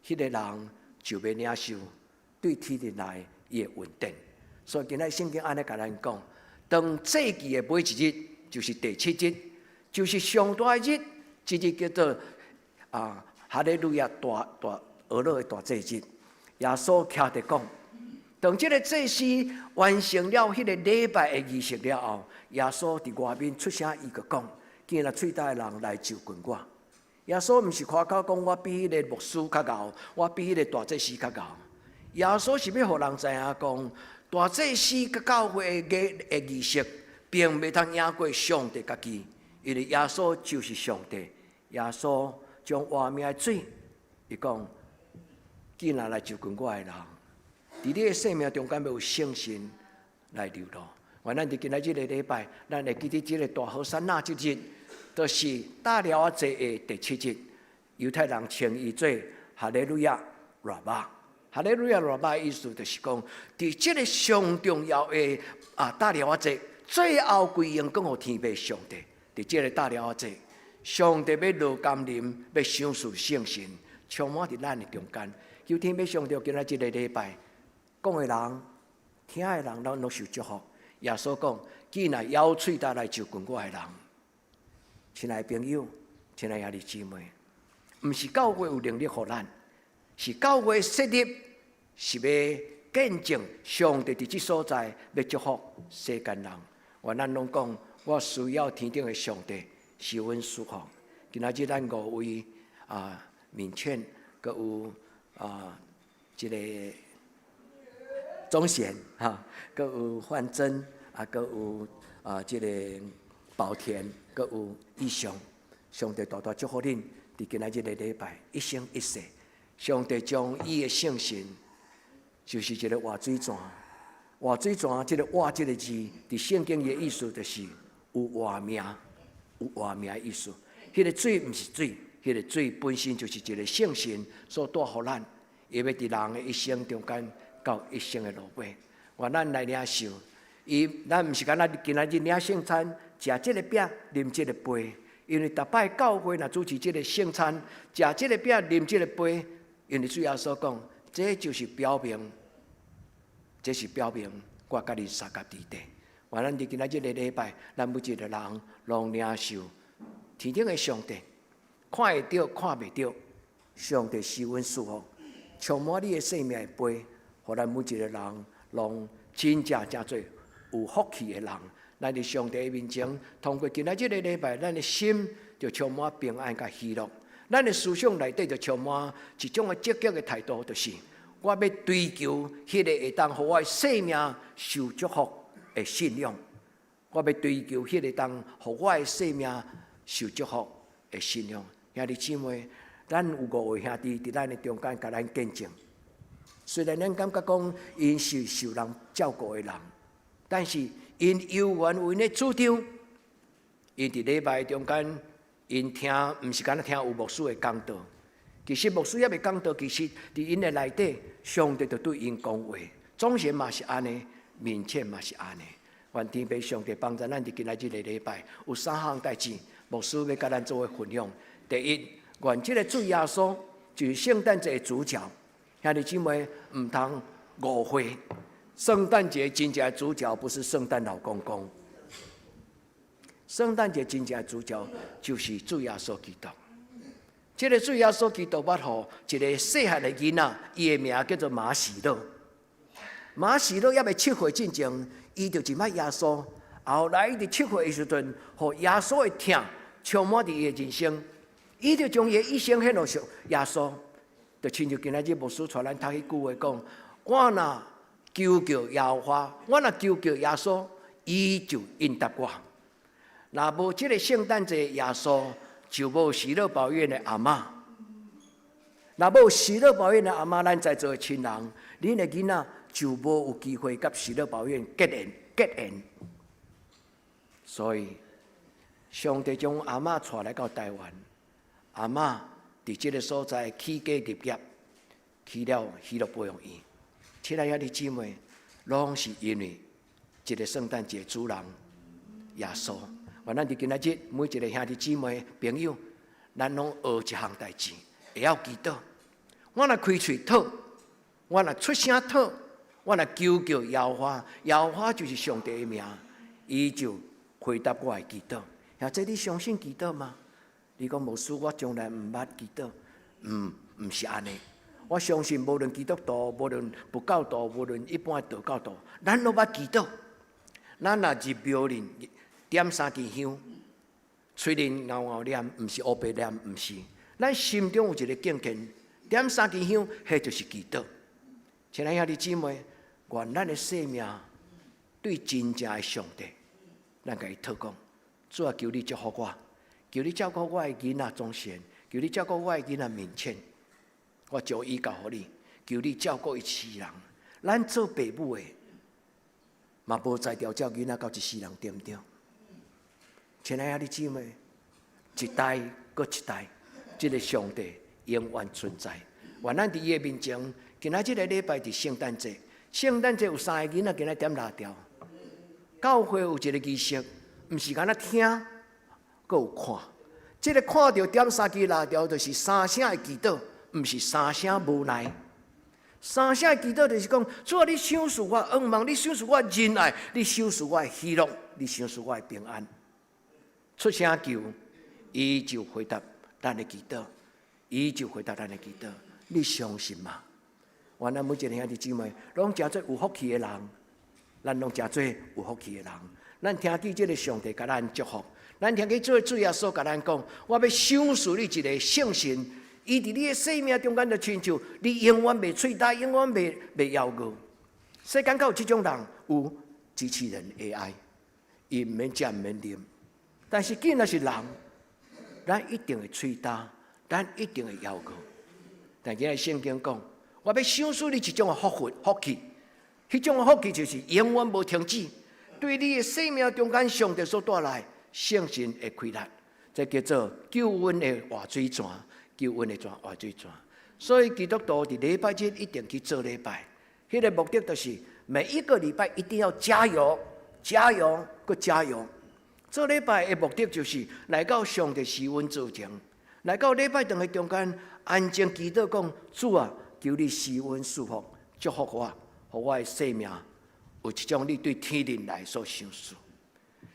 彼个人就欲領受對天頂來伊的恩典。所以今仔聖經按呢共咱講。當祭期的尾一日，就是第七日，就是上大的日，這日叫做啊哈利路亞大大俄勒的大祭日。耶穌徛佇講，當這个祭司完成了彼个禮拜的儀式了後，耶穌佇外面出聲，伊就講：見若喙焦的人來就近我。耶穌毋是誇口講我比彼个牧師較𠢕，我比彼个大祭司較𠢕。耶穌是欲予人知影講，大祭司佮教會的儀式，並袂通贏過上帝家己，因為耶穌就是上帝。耶穌將活命的水，伊講：見若來就近我的人，佇你的生命中間欲有聖神來流露。願咱佇今仔這个禮拜，咱會記得這个大和散那這日，就是大寮仔節的第七日。猶太人稱伊做哈利路亞拉巴。哈利路亞拉巴意思就是講，佇這个上重要的啊大寮仔節，最後歸榮降予天父上帝。佇這个大寮仔節，上帝欲落甘霖，欲賞賜聖神，充滿佇咱的中間。求天父上帝今仔這个禮拜，講的人、聽的人，咱攏受祝福。耶穌講：既然枵喙焦來就近我的人，親愛的朋友，親愛的兄弟姊妹，毋是教會有能力予咱，是教會設立是欲見證上帝佇這所在欲祝福世間人。願咱攏講，我需要天頂的上帝賜阮祝福。今仔日咱五位啊，敏勸，閣有啊，這个宗賢哈，閣有范珍，啊，閣有啊，這个寶田，閣有義雄。上帝大大祝福恁，佇今仔日个禮拜一生一世，上帝將伊的聖神，就是一个活水泉，活水泉這个活這个字，佇聖經的意思就是有活命，有活命的意思。彼个水毋是水，彼个水本身就是一个聖神所帶予咱，伊欲佇人的一生中間到一生的落尾，願咱來領受。伊咱毋是干焦今仔日領聖餐，食這个餅，啉這个杯。因為逐擺教會若主持這个聖餐，食這个餅，啉這个杯，因為主耶穌講，這就是表明，這是表明我佮恁相佮佇底。願咱佇今仔這个禮拜，咱每一個人攏領受天頂的上帝，看會著，看袂著，上帝賜阮祝福，充滿你的生命的杯，予咱每一個人攏真正成做有福氣的人。咱佇上帝的面前，通過今仔這个禮拜，咱的心就充滿平安佮喜樂。咱的思想內底就充滿一種的積極的態度，就是我欲追求彼个會當予我的生命受祝福的信仰。我欲追求彼个當予我的生命受祝福的信仰。兄弟姊妹，咱有五位兄弟佇咱的中間，共咱見證。雖然咱感覺講𪜶是受人照顧的人，但是𪜶猶原有𪜶的主張。𪜶佇禮拜中間，𪜶聽毋是干焦聽有牧師的講道。其實牧師猶未講道，其實佇𪜶的內底，上帝就對𪜶講話。總是嘛是按呢，面前嘛是按呢。願天父上帝幫助咱佇今仔日個禮拜有三項代誌，牧師欲共咱做伙分享。第一，願這个主耶穌就是聖誕節的主角。兄弟姊妹，毋通誤會，聖誕節真正的主角不是聖誕老公公，聖誕節真正的主角就是主耶穌基督。這个主耶穌基督捌予一个細漢的囡仔，伊的名叫做馬喜樂。馬喜樂猶未7歲進前，伊就認捌耶穌。後來伊佇七歲的時陣，予耶穌的疼充滿佇伊的人生，伊就將伊的一生獻予上耶穌。就親像今仔日牧師帶咱讀彼句話講：我若求告耶和華，我若求告耶穌，伊就應答我。若無這个聖誕節耶穌，就無喜樂保育院的阿嬤。若無喜樂保育院的阿嬤，咱在座的親人，恁的囡仔就無有機會佮喜樂保育院結緣結緣。所以，上帝將阿嬤帶來到台灣，阿嬤佇這个所在起家立業，起了喜樂保育院。親愛的兄弟姊妹，攏是因為這个聖誕節主人耶穌。願咱佇今仔日每一个兄弟姊妹朋友，咱攏學一項代誌，會曉祈禱。我若開喙禱，我若出聲禱，我若求告耶和華，耶和華就是上帝的名，伊就回答我的祈禱。或者你相信祈禱嗎？你講牧師，我從來毋捌祈禱，毋，毋是按呢。我相信無論基督徒，無論佛教徒，無論一般的道教徒，咱攏捌祈禱。咱若入廟裡點三支香，喙裡𠢕𠢕念，毋是烏白念，毋是。咱心中有一个敬虔，點三支香，彼就是祈禱。親愛兄弟姊妹，願咱的生命對真正的上帝，咱共伊禱講：主啊，求你祝福我，求你照顧我的囡仔祖先，求你照顧我的囡仔面前，我將伊交予你，求你照顧伊一世人。咱做爸母的，嘛無才調照囡仔到一世人，對毋對？親愛兄弟姊妹，一代閣一代，這个上帝永遠存在。願咱佇伊的面前，今仔這个禮拜佇聖誕節，聖誕節有三个囡仔今仔點蠟燭。教會有一个儀式，毋是干焦聽，閣有看。這个看著點三支蠟燭，就是三聲的祈禱，毋是三聲無奈。三聲的祈禱就是講：主啊，你賞賜我恩望，你賞賜我仁愛，你賞賜我喜樂，你賞賜我的平安。出聲求，伊就回答咱的祈禱，伊就回答咱的祈禱。你相信嗎？願咱每一个兄弟姊妹，攏成做有福氣的人，咱攏成做有福氣的人。咱聽見這个上帝共咱祝福，咱聽見這个主耶穌共咱講：我欲賞賜你一个聖神，伊佇你的生命中間就親像你永遠袂喙焦，永遠袂枵餓。世間敢有這種人？有機器人 AI，伊毋免食毋免啉，但是既然是人，咱一定會喙焦，咱一定會枵餓。但今日聖經講，我欲賞賜你一種的福分福氣，彼種的福氣就是永遠無停止，對你的生命中間上帝所帶來聖神的氣力，這叫做救恩的活水泉，救恩的泉活水泉。所以基督徒佇禮拜日一定去做禮拜，彼个目的就是每一個禮拜一定要加油、加油、閣加油。做禮拜的目的就是來到上帝施恩座前，來到禮拜堂的中間，安靜祈禱講：主啊，求你施恩賜福，祝福我，予我的生命有一種你對天頂來所賞賜。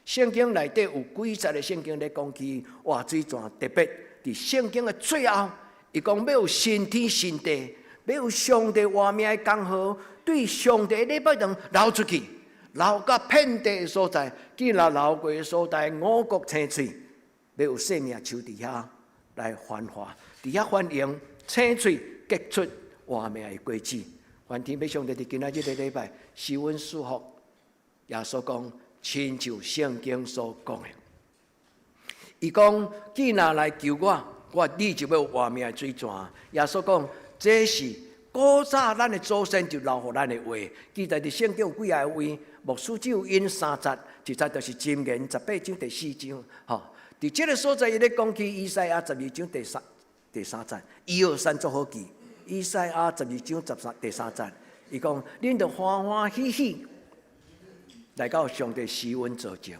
聖經內底有幾節的聖經咧講起活水泉，特別佇聖經的最後，伊講欲有新天新地，欲有上帝活命的江河，對上帝禮拜堂流出去，流到遍地的所在，既然流過的所在五穀青翠，欲有生命樹佇遐來繁華，佇遐繁榮青翠結出活命的果子。願天父上帝佇今仔這个禮拜施恩賜福，耶穌講，親像聖經所講的，伊講，既若來求我，我你就欲活命的水泉。耶穌講，這是古早咱的祖先就留予咱的話。記載佇聖經有幾仔個位，牧師只有引三節，一節就是箴言18章第4章。吼，佇這个所在，伊咧講起以賽亞十二章第三節，一二三做好記。以賽亞十二章13第三節，伊講，恁著歡歡喜喜來到上帝施恩座前。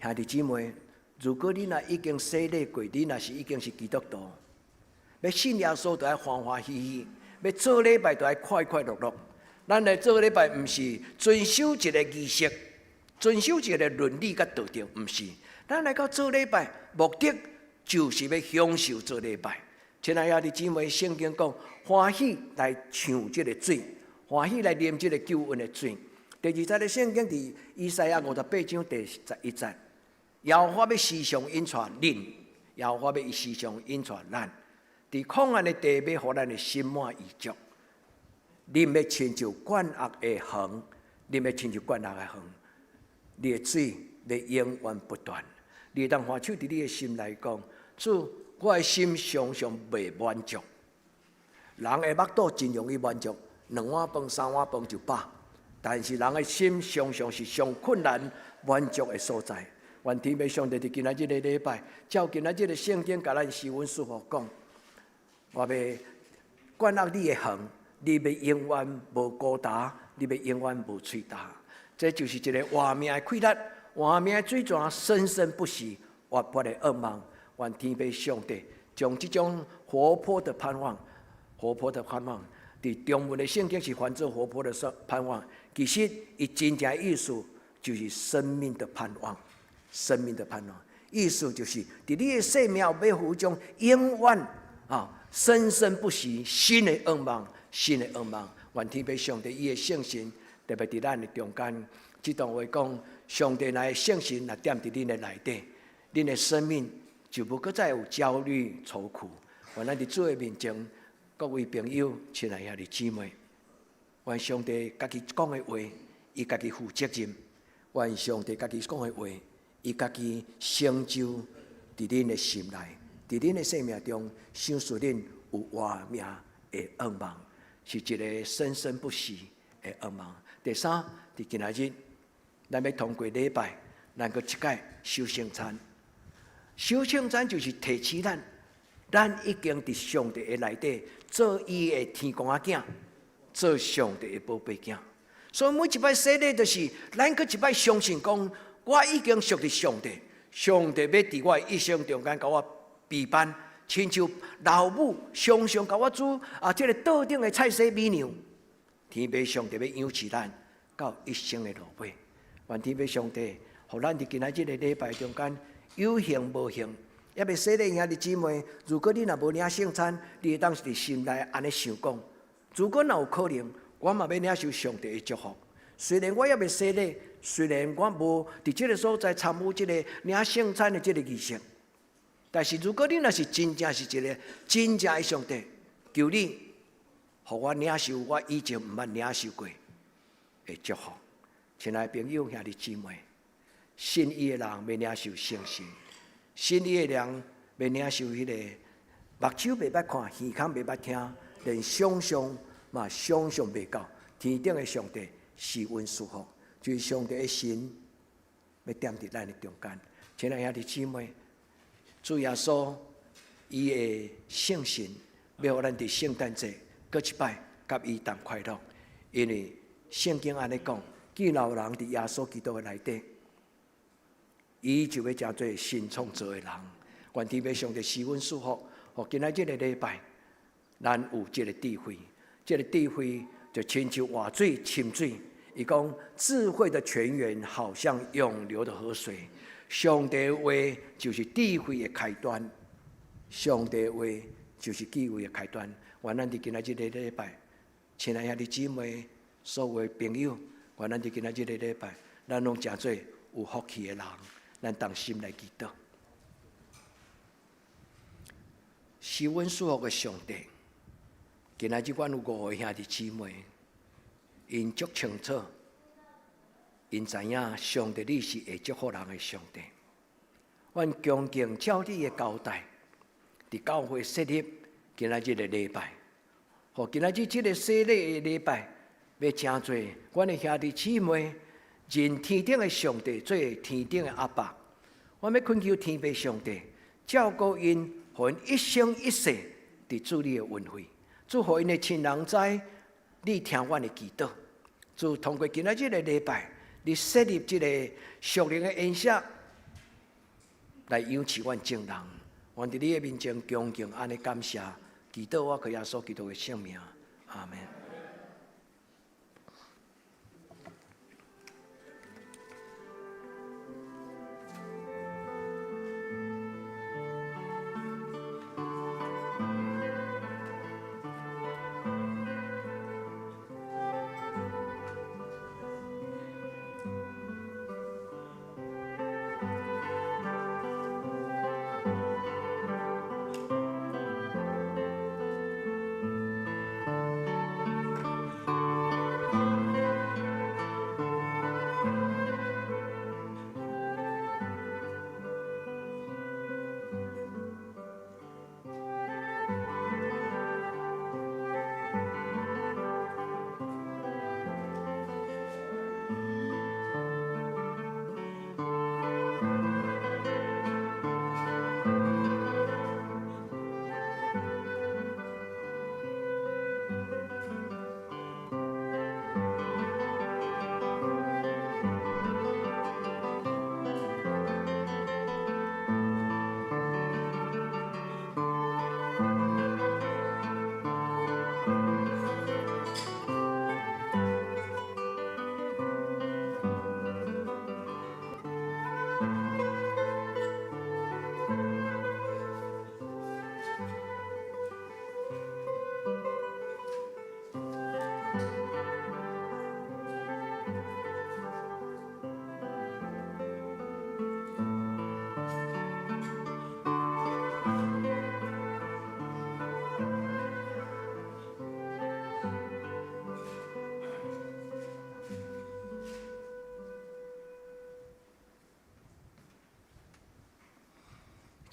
兄弟姊妹，如果你若已經洗禮過，你若是已經是基督徒，欲信耶穌著愛歡歡喜喜，欲做禮拜著愛快快樂樂。咱來做禮拜，毋是遵守一個儀式，遵守一個倫理佮道德，毋是。咱來到做禮拜，目的就是欲享受做禮拜。親愛兄弟姊妹，聖經講歡喜來嘗這个水，歡喜來啉這个救恩的水。第二節的聖經佇以賽亞58章第11節，耶和華欲時常引帶恁，耶和華欲時常引帶咱，佇曠野的地欲予咱的心滿意足。恁欲親像灌壓的園，恁欲親像灌壓的園，你的水欲永遠不斷。你會當還手佇你的心內講，主，我的心常常袂滿足。人的腹肚真容易滿足，兩碗飯、三碗飯就飽。但是人的心常常是上困難滿足的所在。願天父上帝佇今仔日个禮拜，照今仔日个聖經，共咱施恩祝福講，我欲灌壓你的園，你欲永遠無孤單，你欲永遠無喙焦。這就是一个活命的氣力，活命的水泉，生生不息，活潑的願望。願天父上帝將這種活潑的盼望，活潑的盼望，佇中文的聖經是翻做活潑的盼望，其實伊真正意思就是生命的盼望，生命的盼望，意思就是佇你的生命欲有種永遠啊生生不息新的願望，新的願望。願天父上帝伊的聖神特別佇咱的中間，這段話講，上帝來聖神若踮佇恁的內底，恁的生命就無閣再有焦慮愁苦。願咱佇主的面前，各位朋友、親愛兄弟姊妹，願上帝家己講的話，伊家己負責任；願上帝家己講的話，伊家己成就佇恁的心內，佇恁的生命中，賞賜恁有活命的願望，是一个生生不息的願望。第三，佇今仔日，咱欲通過禮拜，咱閣一擺守聖餐。守聖餐就是提醒咱，咱已經佇上帝的內底做伊的天公仔囝，做上帝的寶貝囝。所以每一擺洗禮，就是咱閣一擺相信講，我已經屬佇上帝，上帝欲佇我的一生中間共我備辦，親像老母常常共我煮啊，這个桌頂的菜色美娘。天父上帝欲養飼咱到一生的落尾。願天父上帝，予咱佇今仔這个禮拜中間有幸無幸，猶未洗禮兄弟姊妹，如果你若無領聖餐，你會當佇心內按呢想講：如果若有可能，我嘛欲領受上帝的祝福。雖然我猶未洗禮，雖然我無佇這个所在參與這个領聖餐的這个儀式，但是如果你若是真正是一个真正的上帝，求你，予我領受我以前毋捌領受過的祝福。親愛朋友兄弟姊妹，信伊的人欲領受聖神，信伊的人欲領受彼个目睭袂捌看，耳孔袂捌聽，連想象嘛想象袂到，天頂的上帝施恩祝福，就是上帝的神欲踮佇咱的中間。親愛兄弟姊妹，主耶穌伊的聖神欲予咱佇聖誕節閣一擺佮伊同快樂，因為聖經按呢講，既然有人佇耶穌基督的內底，伊就欲成做新創造的人。願天父上帝施恩祝福，予今仔這个禮拜，咱有這个智慧，這个智慧就親像活水、深水。伊講智慧的泉源好像湧流的河水，上帝話就是智慧的開端，上帝話就是智慧的開端。願咱佇今仔這个禮拜，親愛兄弟姊妹，所有的朋友，願咱佇今仔這个禮拜，咱攏成做有福氣的人，咱同心來祈禱。施恩祝福的上帝，今仔日阮有五个兄弟姊妹，𪜶足清楚，𪜶知影上帝你是會祝福人的上帝。阮恭敬照你的交代，佇教會設立今仔日的禮拜，予今仔日這个洗禮的禮拜，欲成做阮的兄弟姊妹認天頂的上帝做天頂的阿爸。我欲懇求天父上帝照顧𪜶，予𪜶一生一世佇主你的恩惠。主予𪜶的親人知，你聽阮的祈禱。主通過今仔日的禮拜，你設立這个屬靈的筵席，來養賜阮眾人。阮佇你的面前恭敬按呢感謝，祈禱我靠耶穌基督的聖名，阿門。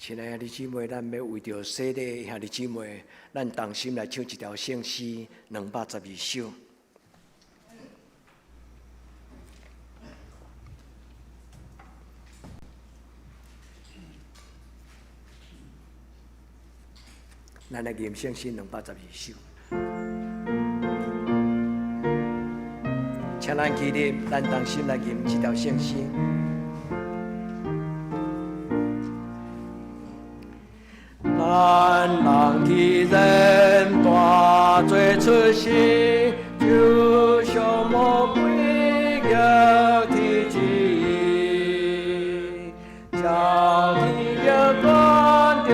親愛的兄弟姊妹，咱欲為著洗禮兄弟姊妹，咱同心來唱一條聖詩212首。咱來吟聖詩212首。請咱起立，咱同心來吟這條聖詩。咱人既然大罪出生，就像魔鬼逆天旨，叫天命断著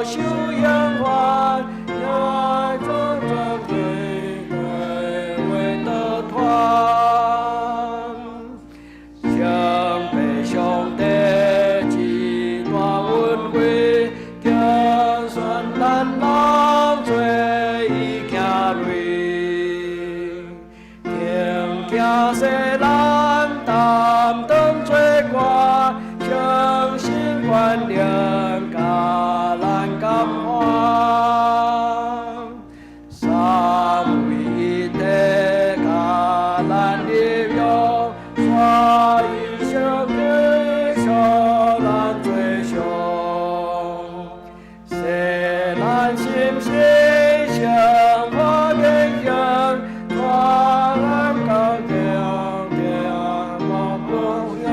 受刑罰，也做做罪罪會得脫。相被上帝之大恩惠，揀選咱人做伊子女，聽見世人擔當罪過，相信關靈共咱感化。三位一體共咱立約，煞以相繼相咱罪償，洗咱心性聖化變形，帶咱到天天無不樣。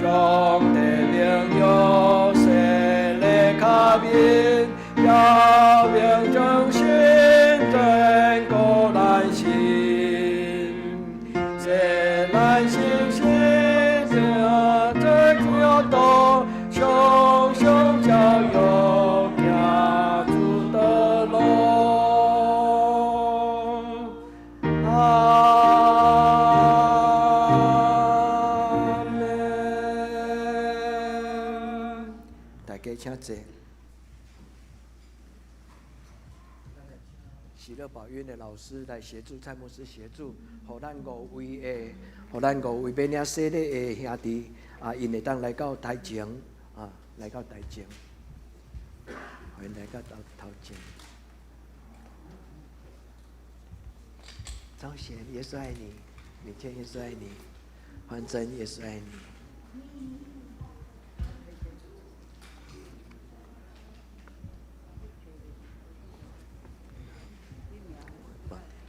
上帝榮耀洗禮卡面，表明忠心堅固咱心，洗咱心性這基督，常常教育行主的路。阿們。大家請坐。喜樂寶院的老師來協助蔡牧師協助，予咱五位的，予咱五位欲領洗禮的兄弟啊，啊，𪜶會當來到台前，啊，來到台前，予𪜶來到頭頭前。張賢，耶穌愛你；李健，耶穌愛你；黃真，耶穌愛你。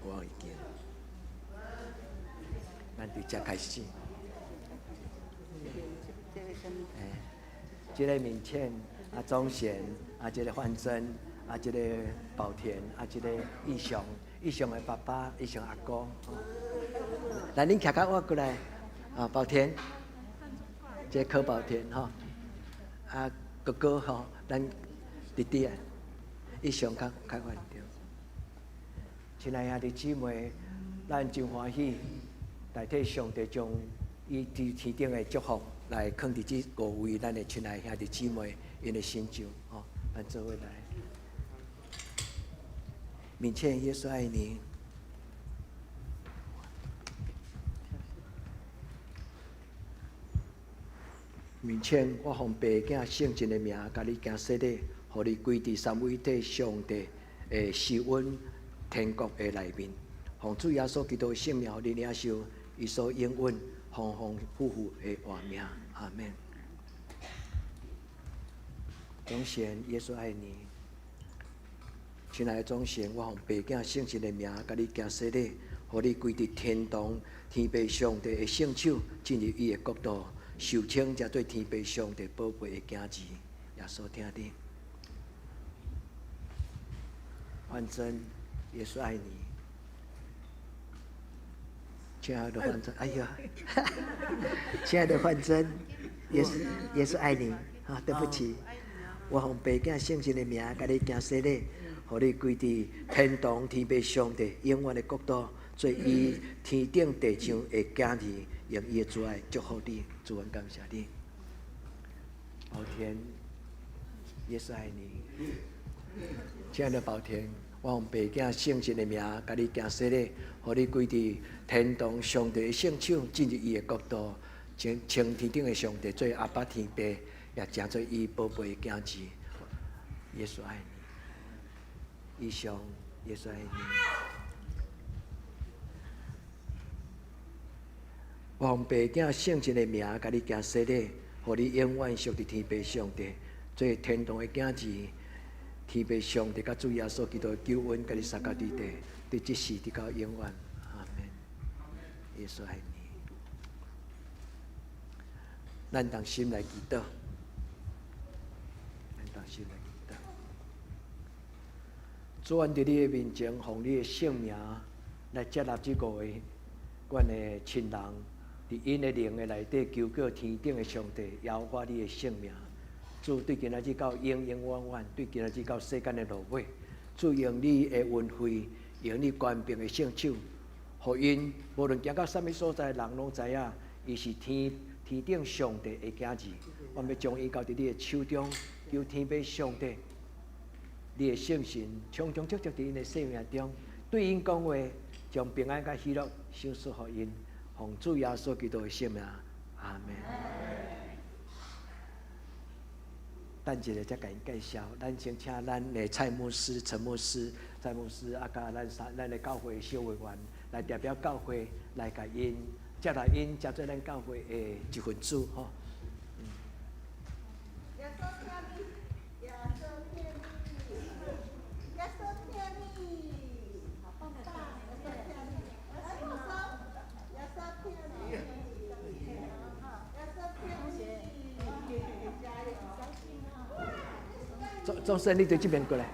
我會記，咱佇遮開始。這个敏倩，啊，鍾賢，啊，這个范真，啊，這个寶田，啊，這个義雄，義雄的爸爸，義雄阿哥，來，恁徛較我過來，啊，寶田，這個柯寶田吼，啊，哥哥吼，咱弟弟啊，義雄較較遠對。親愛兄弟姊妹，咱真歡喜，代替上帝將伊佇天頂的祝福來囥佇這五位咱的親愛兄弟姊妹𪜶的身上，吼，咱做伙來。敏倩，耶穌愛你。敏倩，我奉爸囝聖神的名，共你行洗禮，予你歸佇三位一體上帝的施恩天國的內面。奉主耶穌基督的聖名，予你領受伊所應允豐豐富富的活命。阿們。鍾賢，耶穌愛你。親愛的鍾賢，我奉爸囝聖神的名，共你行洗禮，予你歸佇天堂天父上帝的聖手，進入伊的國度，受稱成做天父上帝寶貝的囝兒。耶穌疼你。范真，耶穌愛你。親愛的范真，哎呀，親愛的范真，耶穌耶穌愛你。啊，對不起，我奉爸囝聖神的名，共你行洗禮，予你歸佇天堂天父上帝永遠的國度，做伊天頂地上的囝兒，用伊的慈愛祝福你，主，阮感謝你。寶田，耶穌愛你。親愛的寶田，我奉爸囝聖神的名，共你行洗禮，予你歸佇天堂上帝的聖手，進入伊的國度，稱稱天頂的上帝做阿爸天父，也成做伊寶貝的囝兒。耶穌愛你，以上，耶穌愛你。我奉爸囝聖神的名，共你行洗禮，予你永遠屬佇天父上帝，做天堂的囝兒。天父上帝佮主耶穌基督的救恩，共你相佮佇地，佇這世直到永遠。阿們。耶穌愛你。咱同心來祈禱，咱同心來祈禱。主，阮佇你的面前，奉你的聖名來接納這五位阮的親人，佇𪜶的靈的內底求告天頂的上帝，耶和華你的聖名。主對今仔日到永永遠遠，對今仔日到世間的落尾，主用你的恩惠，用你權柄的聖手，予𪜶無論行到啥物所在，人攏知影，伊是天天頂上帝的囝兒。我欲將𪜶交佇你的手中，求天父上帝，你的聖神充充足足佇𪜶的生命中，對𪜶講話，將平安佮喜樂賞賜予𪜶，奉主耶穌基督的聖名，阿們。等一下才共𪜶介紹，咱先請咱的蔡牧師、陳牧師、蔡牧師啊，佮咱三咱的教會小會員來代表教會來共𪜶接來𪜶，接做咱教會的一份子吼。耶穌疼你，耶穌疼你，耶穌疼你，好棒棒！耶穌疼你，來握手，耶穌疼你，耶穌疼你，加油！鍾鍾生，你對這邊過來。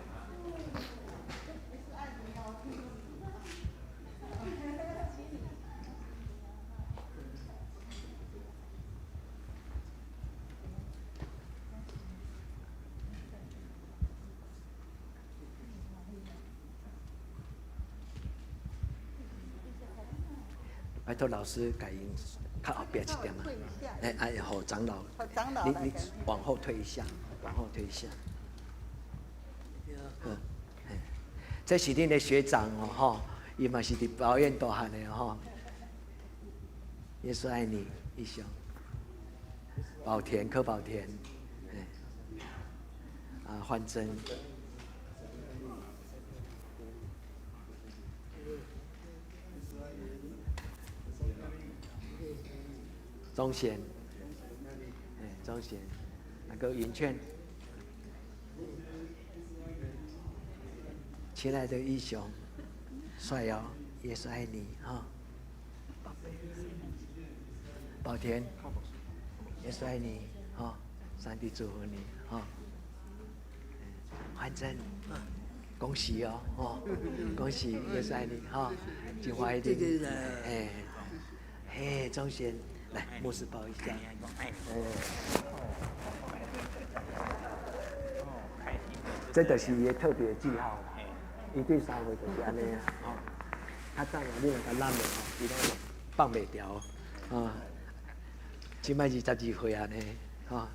拜託老師共𪜶較後壁一點啊！哎哎，予長老，你你往後退一下，往後退一下。好，這是恁的學長哦，吼，伊嘛是佇保院大漢的吼。耶穌愛你，一雄。寶田柯寶田，啊，焕珍，宗贤，哎，宗贤，那个云劝，亲爱的义雄，帅哦，耶稣爱你哈，宝贝，宝田，耶稣爱你哈，上帝祝福你哈，焕珍，恭喜哦，哦，恭喜耶稣爱你哈，真欢喜你，哎，嘿，宗贤。来，牧师抱一下。这就是伊的特别记号。伊对3岁就是按呢啊，吼。较早你若共揽的吼，伊拢放袂牢。啊，这摆22岁啊呢，吼。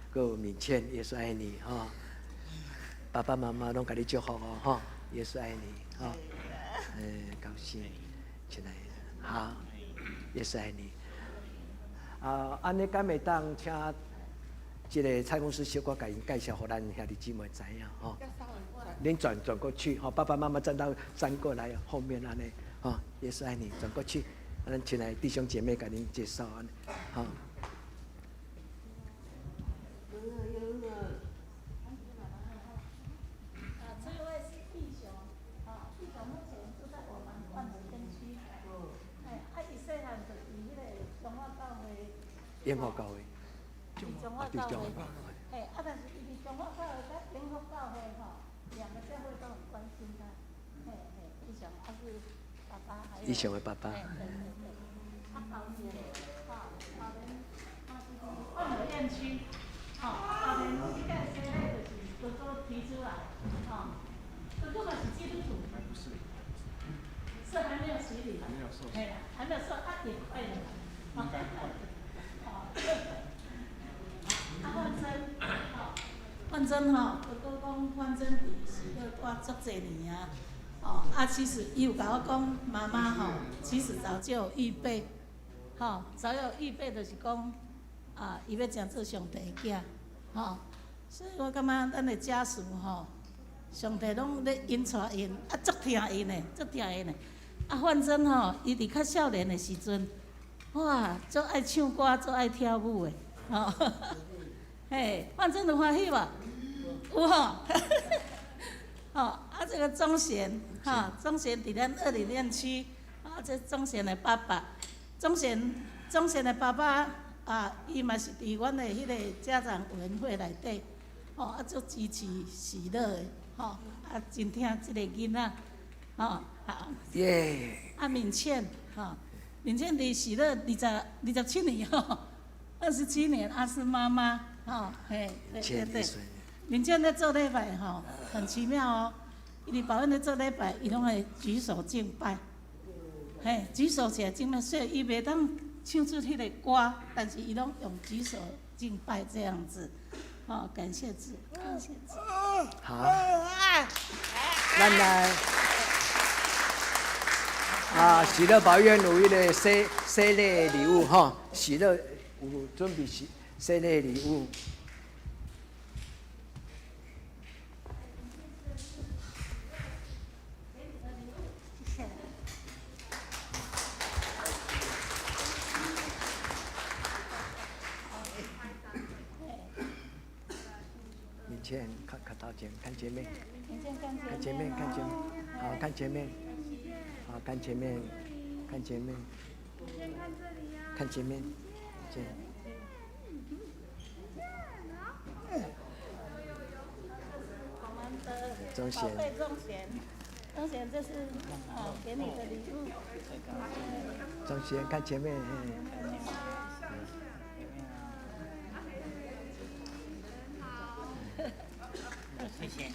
阁有敏倩，耶稣爱你，吼。爸爸妈妈拢共你祝福哦，吼。耶稣爱你，吼。高兴，亲爱的，好，耶稣爱你。啊，按呢敢会当请这个蔡牧师小可共𪜶介绍，予咱兄弟姊妹知影吼。恁转转过去，吼，爸爸妈妈站到站过来后面按呢，吼，耶稣爱你，转过去，咱亲爱弟兄姐妹共恁介绍按呢，吼。这位是义雄，啊，义雄目前住在我们万和分区，哎，啊，伊细汉就伫彼个中华教会。永福教会。中华教会。嘿，啊，但是伊伫中华教会佮永福教会吼，两个教会都很关心他。嘿嘿，义雄啊是爸爸还有。义雄的爸爸。对对对。啊，宝田，吼，宝田，啊是伫万和院区，吼，宝田这个洗礼就是哥哥提出来，吼，哥哥嘛是基督徒。还不是。是还没有洗礼。还没有受洗。嘿啦，还没有受，啊也快了。应该快。啊，范真，吼，范真吼，哥哥讲范真伫喜乐住足济年啊，哦，啊，其实伊有共我讲，妈妈吼，其实早就有预备，吼，早有预备，就是讲，啊，伊欲成做上帝的囝，吼，所以我感觉咱的家属吼，上帝拢咧引带𪜶，啊，足疼𪜶的，足疼𪜶的。啊，范真吼，伊伫较少年的时阵，哇，足爱唱歌，足爱跳舞的，吼，嘿，范真有欢喜无？有吼，吼，啊，这个钟贤，吼，钟贤伫咱二林院区，啊，这钟贤的爸爸，钟贤，钟贤的爸爸啊，伊嘛是伫阮的彼个家长委员会内底，吼，啊，足支持喜乐的，吼，啊，真疼这个囡仔，吼，好。耶。啊，敏倩，吼，敏倩伫喜乐27年吼，27年，啊是妈妈，吼，嘿，对对对。敏倩咧做礼拜吼，很奇妙哦。伊伫保安咧做礼拜，伊拢会举手敬拜，嘿，举手起来敬拜。虽然伊袂当唱出彼个歌，但是伊拢用举手敬拜这样子，吼，感谢主，感谢主。好，咱来啊，喜乐保院有彼个洗洗礼的礼物吼，喜乐有准备洗洗礼的礼物。敏倩，看看到前，看前面，看前面，看前面，好，看前面，好，看前面，看前面，看前面，前。钟贤，宝贝钟贤，钟贤，这是啊，给你的礼物。钟贤，看前面。谢谢。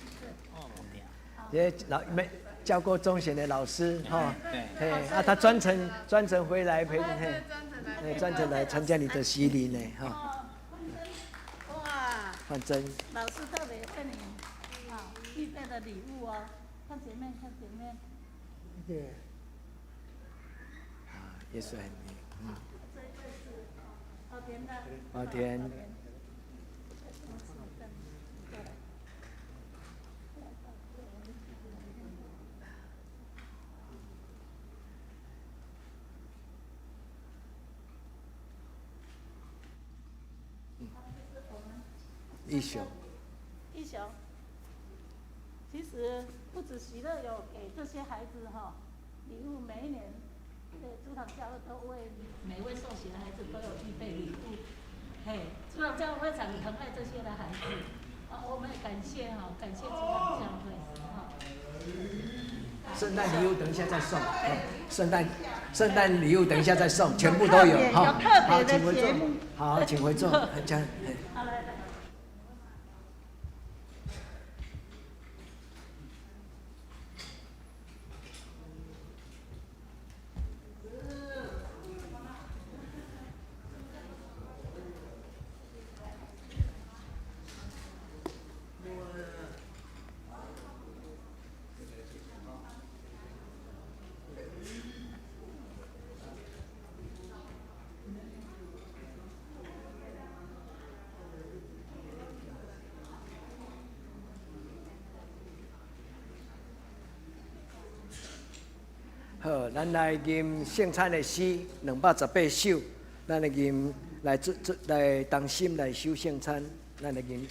也老没教过钟贤的老师哈，对，嘿啊，他专程回来陪你，嘿，专程来参加你的洗礼呢，哈。哇，范真。老师特别为你啊预备的礼物哦，看前面，看前面。对。啊，耶稣爱你，嗯。这位是好甜的。华田。一雄，一雄，其實不止喜樂有給這些孩子哈禮物，每一年對主堂教會都為每位受洗的孩子都有預備禮物。嘿，主堂教會非常疼愛這些的孩子，啊，我們也感謝哈，感謝主堂教會哈。聖誕禮物等一下再送，聖誕禮物等一下再送，全部都有哈。好，請回座。好，請回座。這樣。好，來來。好，咱來吟聖餐的詩218首，咱來吟來做做來同心來守聖餐，咱來吟。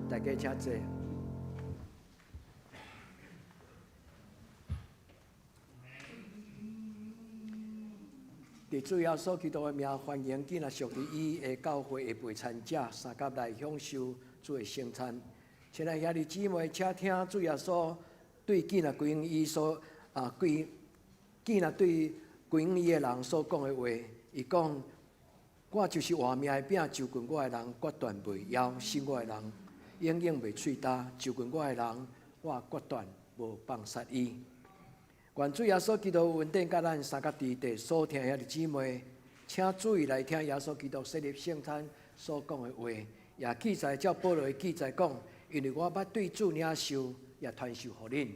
大家請坐。佇主耶穌基督的名，歡迎囝仔屬佇伊的教會的陪餐者，相佮來享受主的聖餐。親愛兄弟姊妹，請聽主耶穌對囝仔歸伊所啊，規見若對歸向伊的人所講的話，伊講：我就是活命的餅，就近我的人決斷袂枵；信我的人永遠袂喙焦。就近我的人，我決斷無放殺伊。願主耶穌基督恩典佮咱三甲佇地所聽兄弟姊妹，請注意來聽耶穌基督設立聖餐所講的話，也記載照保羅的記載講，因為我捌對主領受，也傳授予恁，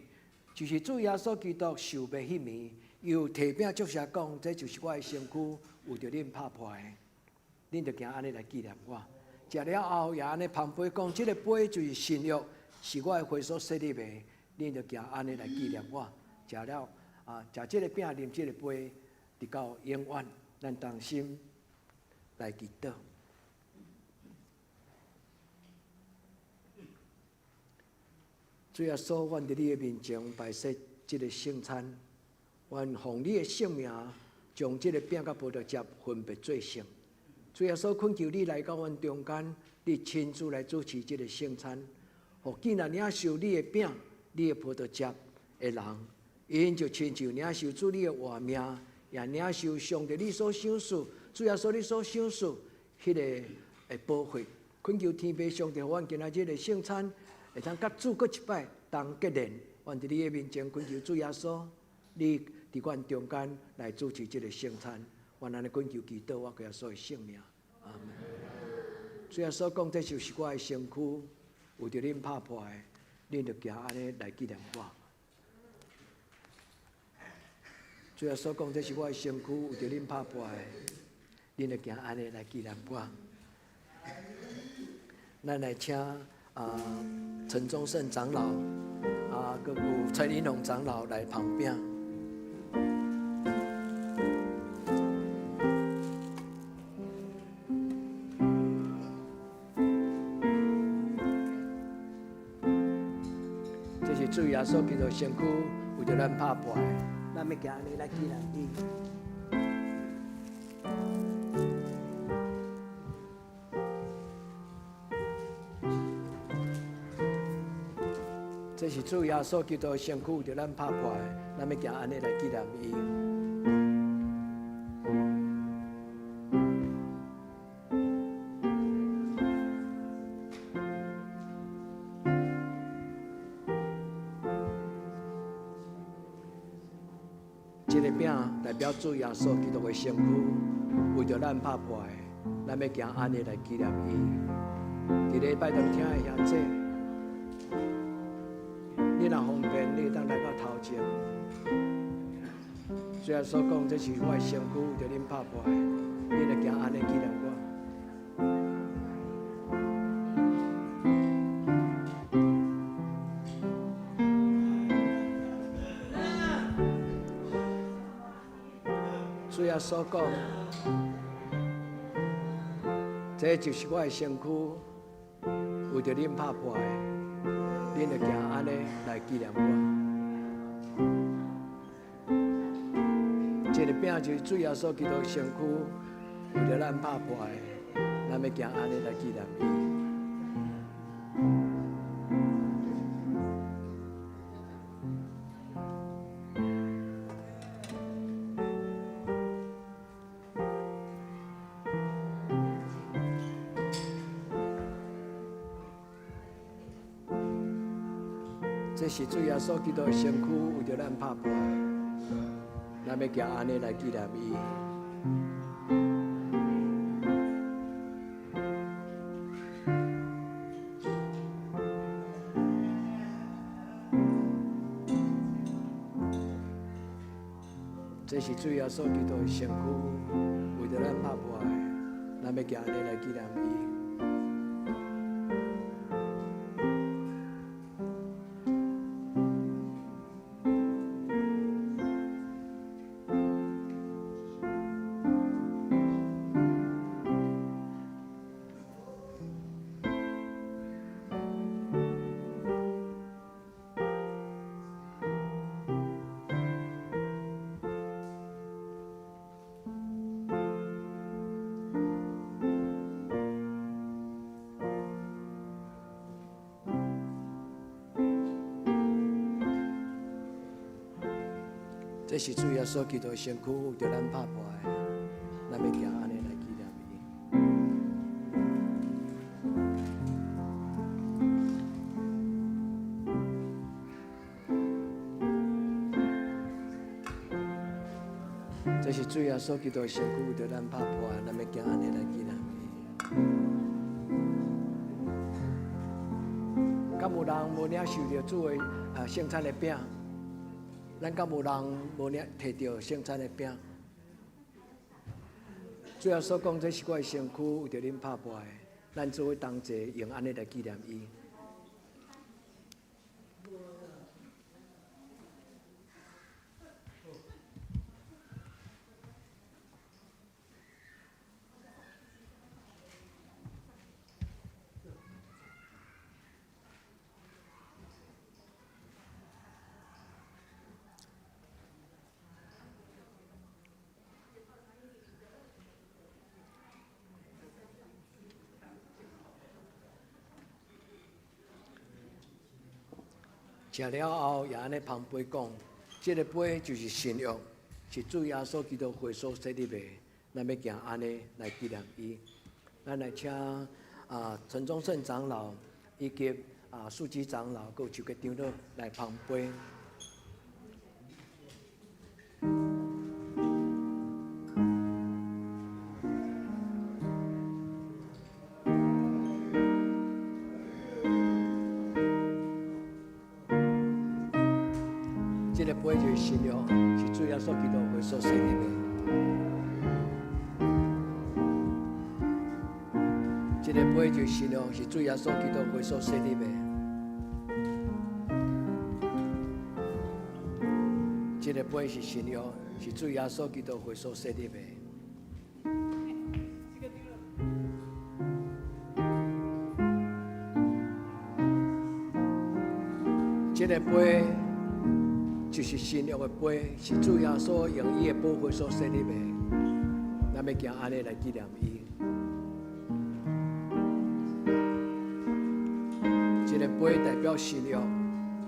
就是主耶穌基督受賣彼暝，伊有提餅祝謝講，這就是我的身軀，為著恁拍破的，恁著行按呢來紀念我。食了後也按呢捧杯講，這个杯就是新約，是我的血所設立的，恁著行按呢來紀念我。食了啊，食這个餅，啉這个杯，直到永遠，咱同心來祈禱。主耶穌，阮佇你的面前擺設這个聖餐，願奉你的聖名，將這个餅佮葡萄汁分別做聖。主耶穌，懇求你來到阮中間，你親自來主持這个聖餐，予既然領受你的餅、你的葡萄汁的人，𪜶就親像領受主你的活命，也領受上帝你所賞賜，主耶穌你所賞賜彼个的寶血。懇求天父上帝，予阮今仔日的聖餐會當佮主閣一擺同結連。阮佇你的面前懇求主耶穌，你佇阮中間來主持這个聖餐。阮按呢懇求祈禱，我耶穌的聖名，阿門。主耶穌講，這就是我的身軀，為著恁拍破的，恁著行按呢來紀念我。主耶穌講，這是我的身軀，為著恁拍破的，恁著行按呢來紀念我。咱來請啊陳宗勝長老啊，閣有蔡林龍長老來捧餅。這是主耶穌基督身軀為著咱拍破的，咱欲行按呢來紀念伊。這是主耶穌基督身軀為著咱拍破的，咱欲行按呢來紀念伊。這个餅代表主耶穌基督的身軀，為著咱拍破的，咱欲行按呢來紀念伊。佇禮拜堂聽的兄姊，你若方便，你會當來到頭前。主耶穌講，這是我的身軀，為著恁拍破的，恁著行按呢紀念我。主耶穌講，這就是我的身軀，為著恁拍破的，恁著行按呢來紀念我。這个餅就是主耶穌基督身軀，為著咱拍破的，咱欲行按呢來紀念伊。這是主耶穌基督的身軀，為著咱拍破的，咱欲行按呢來紀念伊。這是主耶穌基督的身軀，為著咱拍破的，咱欲行按呢來紀念伊。這是主耶穌基督的身軀，為著咱拍破的，咱欲行按呢來紀念伊。這是主耶穌基督的身軀，為著咱拍破的，咱欲行按呢來紀念伊。敢有人無領受著主的聖餐的餅？咱敢有人無領提著聖餐的餅？主耶穌講，這是我的身軀，為著恁拍破的，咱做伙同齊用按呢來紀念伊。食了後，也按呢捧杯講，這个杯就是新約，是主耶穌基督血所設立的，咱欲行按呢來紀念伊。咱來請陳宗勝長老以及書記長老，閣有周杰長老來捧杯。這个杯就是新約，是主耶穌基督血所設立的。這个杯就是新約，是主耶穌基督血所設立的。這个杯是新約，是主耶穌基督血所設立的。這个杯就是新約的杯，是主耶穌用伊的寶血所設立的。咱欲行按呢來紀念伊。這个杯代表新約，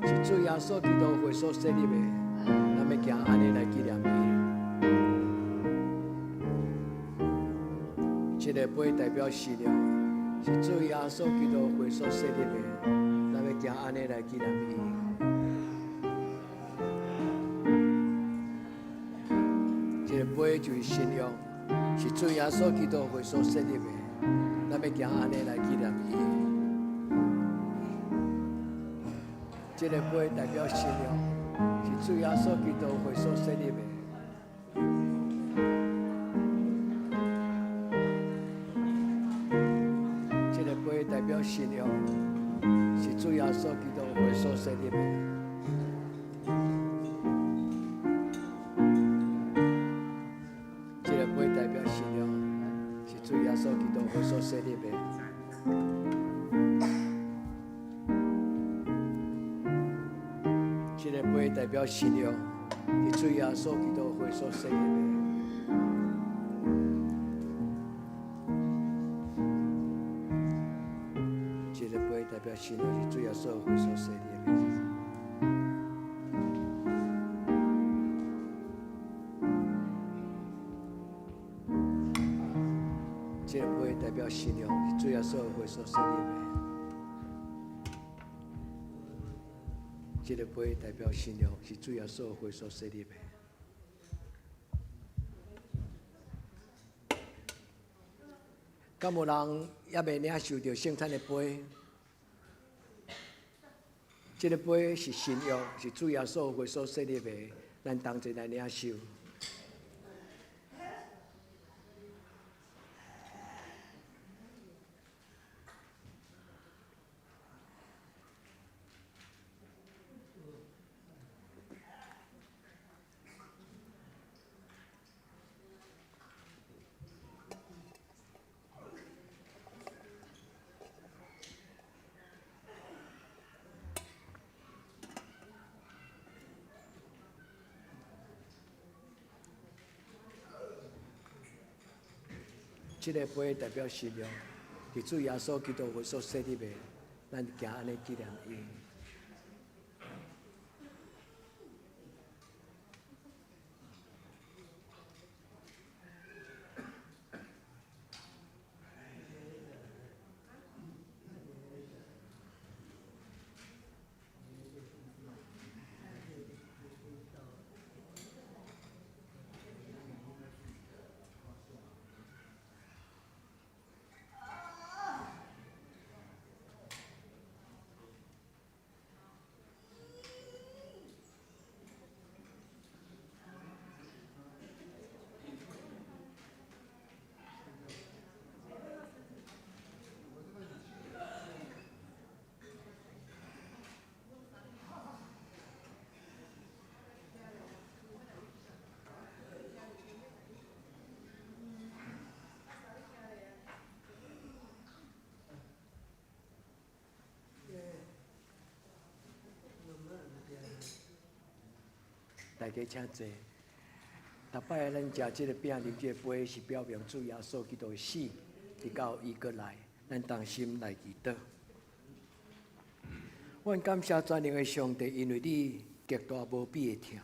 是主耶穌基督血所設立的。咱欲行按呢來紀念伊。這个杯代表新約，是主耶穌基督血所設立的。咱欲行按呢來紀念伊。這个杯就是新約，是主耶穌基督血所設立的。咱欲行按呢來紀念伊。這个杯代表新約，是主耶穌基督血所設立的。這个杯代表新約，是主耶穌基督血所設立的。這个杯代表新約，是主耶穌基督血所設立的。這个杯代表新約，是主耶穌基督血所設立的。這个杯代表新約，是主耶穌血所設立的。這个杯代表新約，是主耶穌血所設立的。這个杯代表新約，是主耶穌血所設立的。敢有人猶未領受著聖餐的杯？這个杯是新約，是主耶穌血所設立的，咱同齊來領受。這个杯代表新約，是主耶穌基督血所設立的，咱行按呢紀念伊。大家請坐。逐擺咱食這个餅、啉這个杯，是表明主耶穌基督的死，直到伊閣來，咱同心來祈禱。阮感謝全能的上帝，因為你極大無比的疼。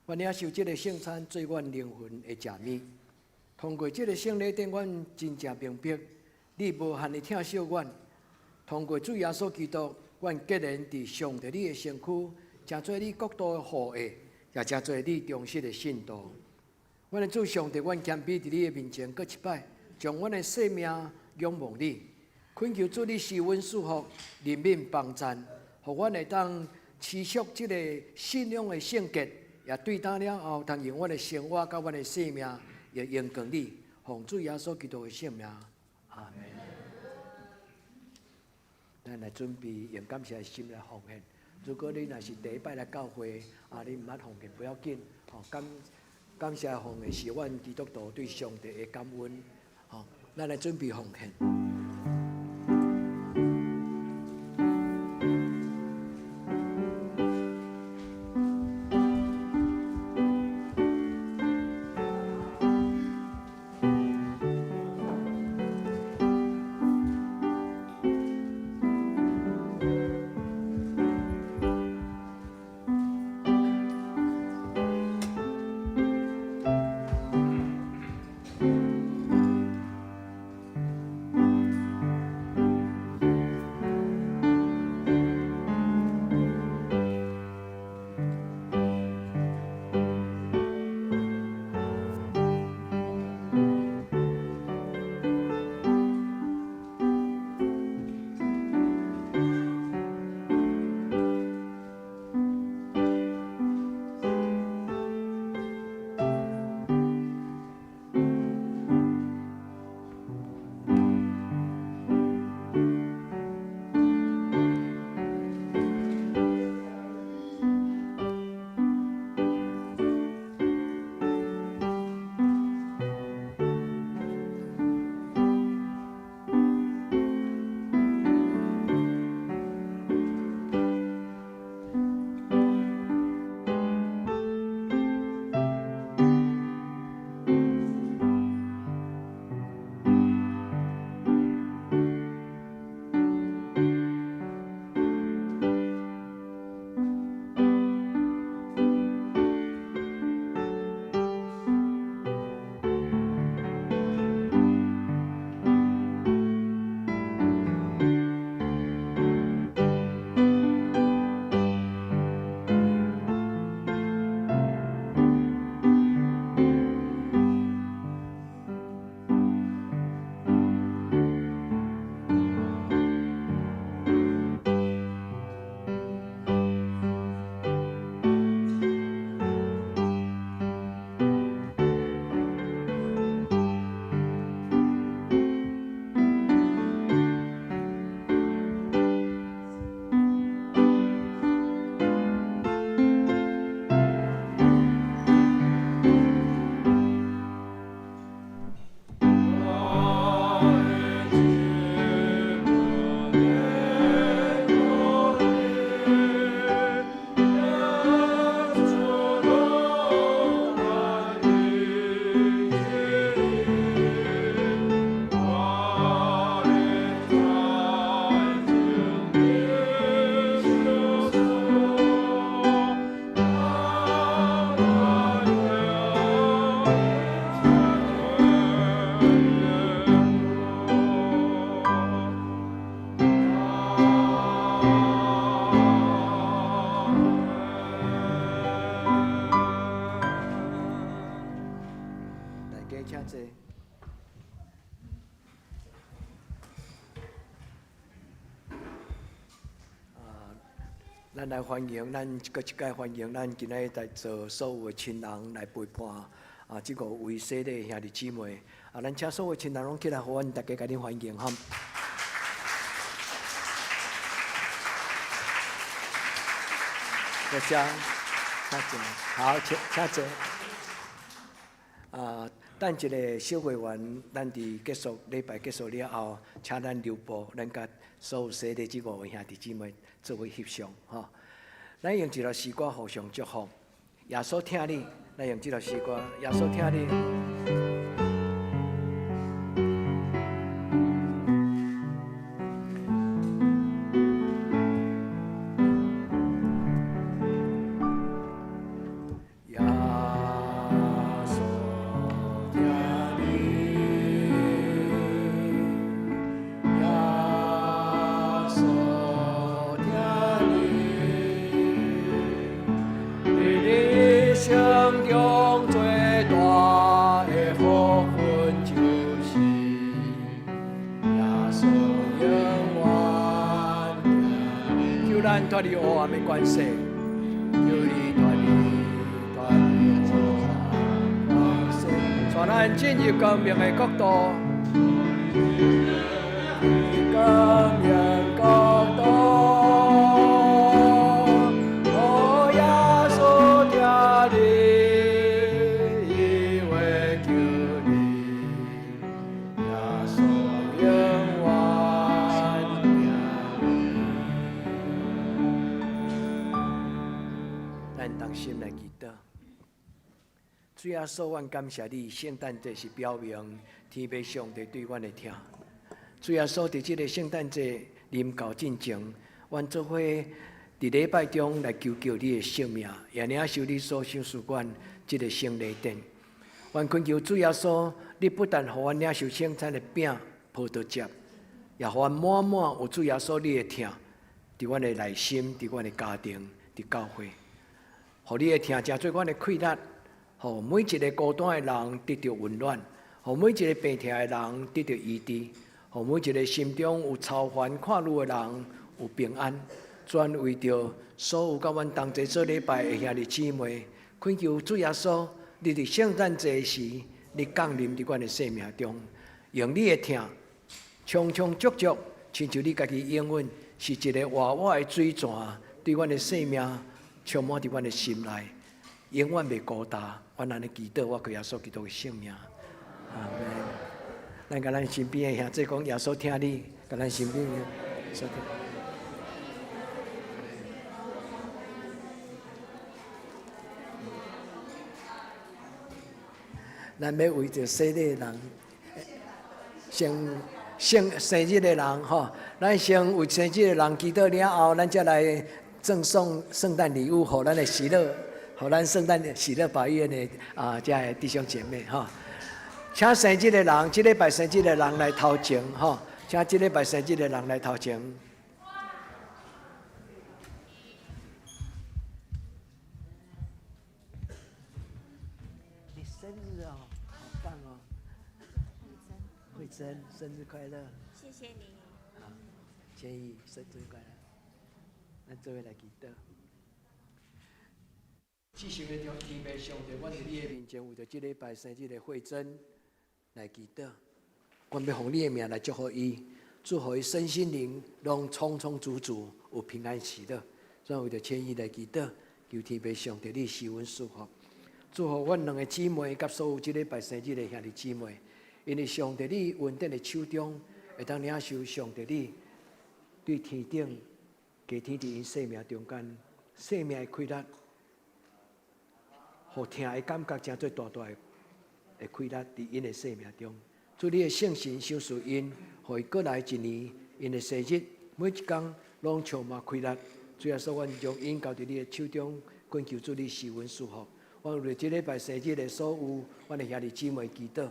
阮領受這个聖餐，做阮靈魂的食物。通過這个聖禮典，阮真正明白，你無限的疼惜阮。通過主耶穌基督，阮結連佇上帝你的身軀，成做你國度的後裔，也成做你忠實的信徒。阮的主上帝，阮謙卑佇你的面前，閣一擺，將阮的性命仰望你，懇求主你施阮賜福，憐憫幫贊，予阮會當持續這个信仰的聖潔，也對待了後，通用阮的生活佮阮的性命，也榮光你，奉主耶穌基督的聖名，阿門。咱來準備用感謝的心來奉獻。如果你若是第一擺來教會，啊，你毋捌奉獻不要緊，吼，感謝奉獻是阮基督徒對上帝的感恩，吼，咱來準備奉獻。大家請坐。啊，咱來歡迎咱閣一擺歡迎咱今仔日在座所有的親人來陪伴啊，這五位洗禮兄弟姊妹。啊，咱請所有親人攏起來，予阮大家共恁歡迎哈。多謝，請坐。好，請請坐。啊，等一下小會員，咱佇結束禮拜結束了後，請咱留步，咱佮所有洗禮這五位兄弟姊妹做伙翕相吼。咱用一首詩歌互相祝福，耶穌疼你，來用這首詩歌，耶穌疼你。耶穌疼你，耶穌疼你，佇你一生中最大的福分就是耶穌永遠疼你，求咱脫離黑暗的關係，求你脫離脫離黑暗關係，帶咱進入光明的國度，光明國度。哦，耶穌疼你，伊會救你，耶穌永遠疼你。咱同心來祈禱。主耶穌，阮感謝你，聖誕節是表明天父上帝對阮的疼。主耶穌，佇這个聖誕節臨到進前，阮做伙佇禮拜中來求叫你的聖名，也領受你所賞賜阮這个聖禮典。阮懇求主耶穌，你不但予阮領受聖餐的餅、葡萄汁，也予阮滿滿有主耶穌你的疼，佇阮的內心，佇阮的家庭，佇教會，予你的疼成做阮的氣力，予每一个孤單的人得著溫暖，予每一个病痛的人得著醫治，予每一个心中有愁煩看慮的人有平安。專為著所有佮阮同齊做禮拜的兄弟姊妹，懇求主耶穌，你佇聖誕節時，你降臨佇阮的生命中，用你的疼，充充足足，親像你家己應允，是一个活活的水泉，對阮的生命充滿佇阮的心內，永遠袂孤單。阮按呢祈禱，我靠耶穌基督的聖名，阿門。咱共咱身邊的兄弟講，耶穌疼你，共咱身邊的耶穌疼。咱欲為著洗禮的人，先先生日的人吼，咱先為生日的人祈禱了後，咱才來贈送聖誕禮物，予咱的喜樂，予咱聖誕喜樂百院的啊，遮的弟兄姐妹吼。請生日的人，這禮拜生日的人來頭前吼，請這禮拜生日的人來頭前。你生日哦，好棒哦！慧珍，生日快樂！謝謝你。好，千億生日快樂！咱做伙來祈禱。至聖的天父上帝，阮佇你的面前，為著這禮拜生日的慧珍來祈禱。阮欲奉你的名來祝福伊，祝福伊身心靈攏充充足足，有平安喜樂。所以為著千億來祈禱，求天父上帝你賜恩賜福，祝福阮兩个姊妹佮所有這禮拜生日的兄弟姊妹，𪜶佇上帝你恩典的手中，會當領受上帝你對天頂加添佇𪜶生命中間生命的氣力，予疼的感覺成做大大的的氣力佇𪜶的生命中。主你的聖神賞賜𪜶，予伊過來一年，𪜶的生日每一工攏充滿氣力。主耶穌，阮將𪜶交佇你的手中，懇求主你賜恩賜福。阮為這禮拜生日的所有阮的兄弟姊妹祈禱，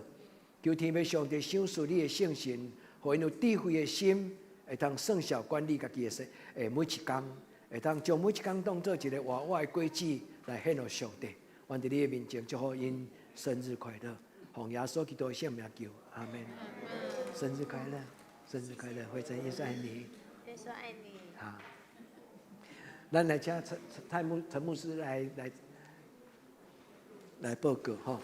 求天父上帝賞賜你的聖神，予𪜶有智慧的心，會當算數管理家己的生，每一工，會當將每一工當做一个活活的果子來獻予上帝。阮佇你的面前祝福𪜶生日快樂，奉耶穌基督的聖名求，阿門。生日快樂，生日快樂，慧珍耶穌愛你。耶穌愛你。好，咱來請陳陳牧陳牧師來來來報告吼。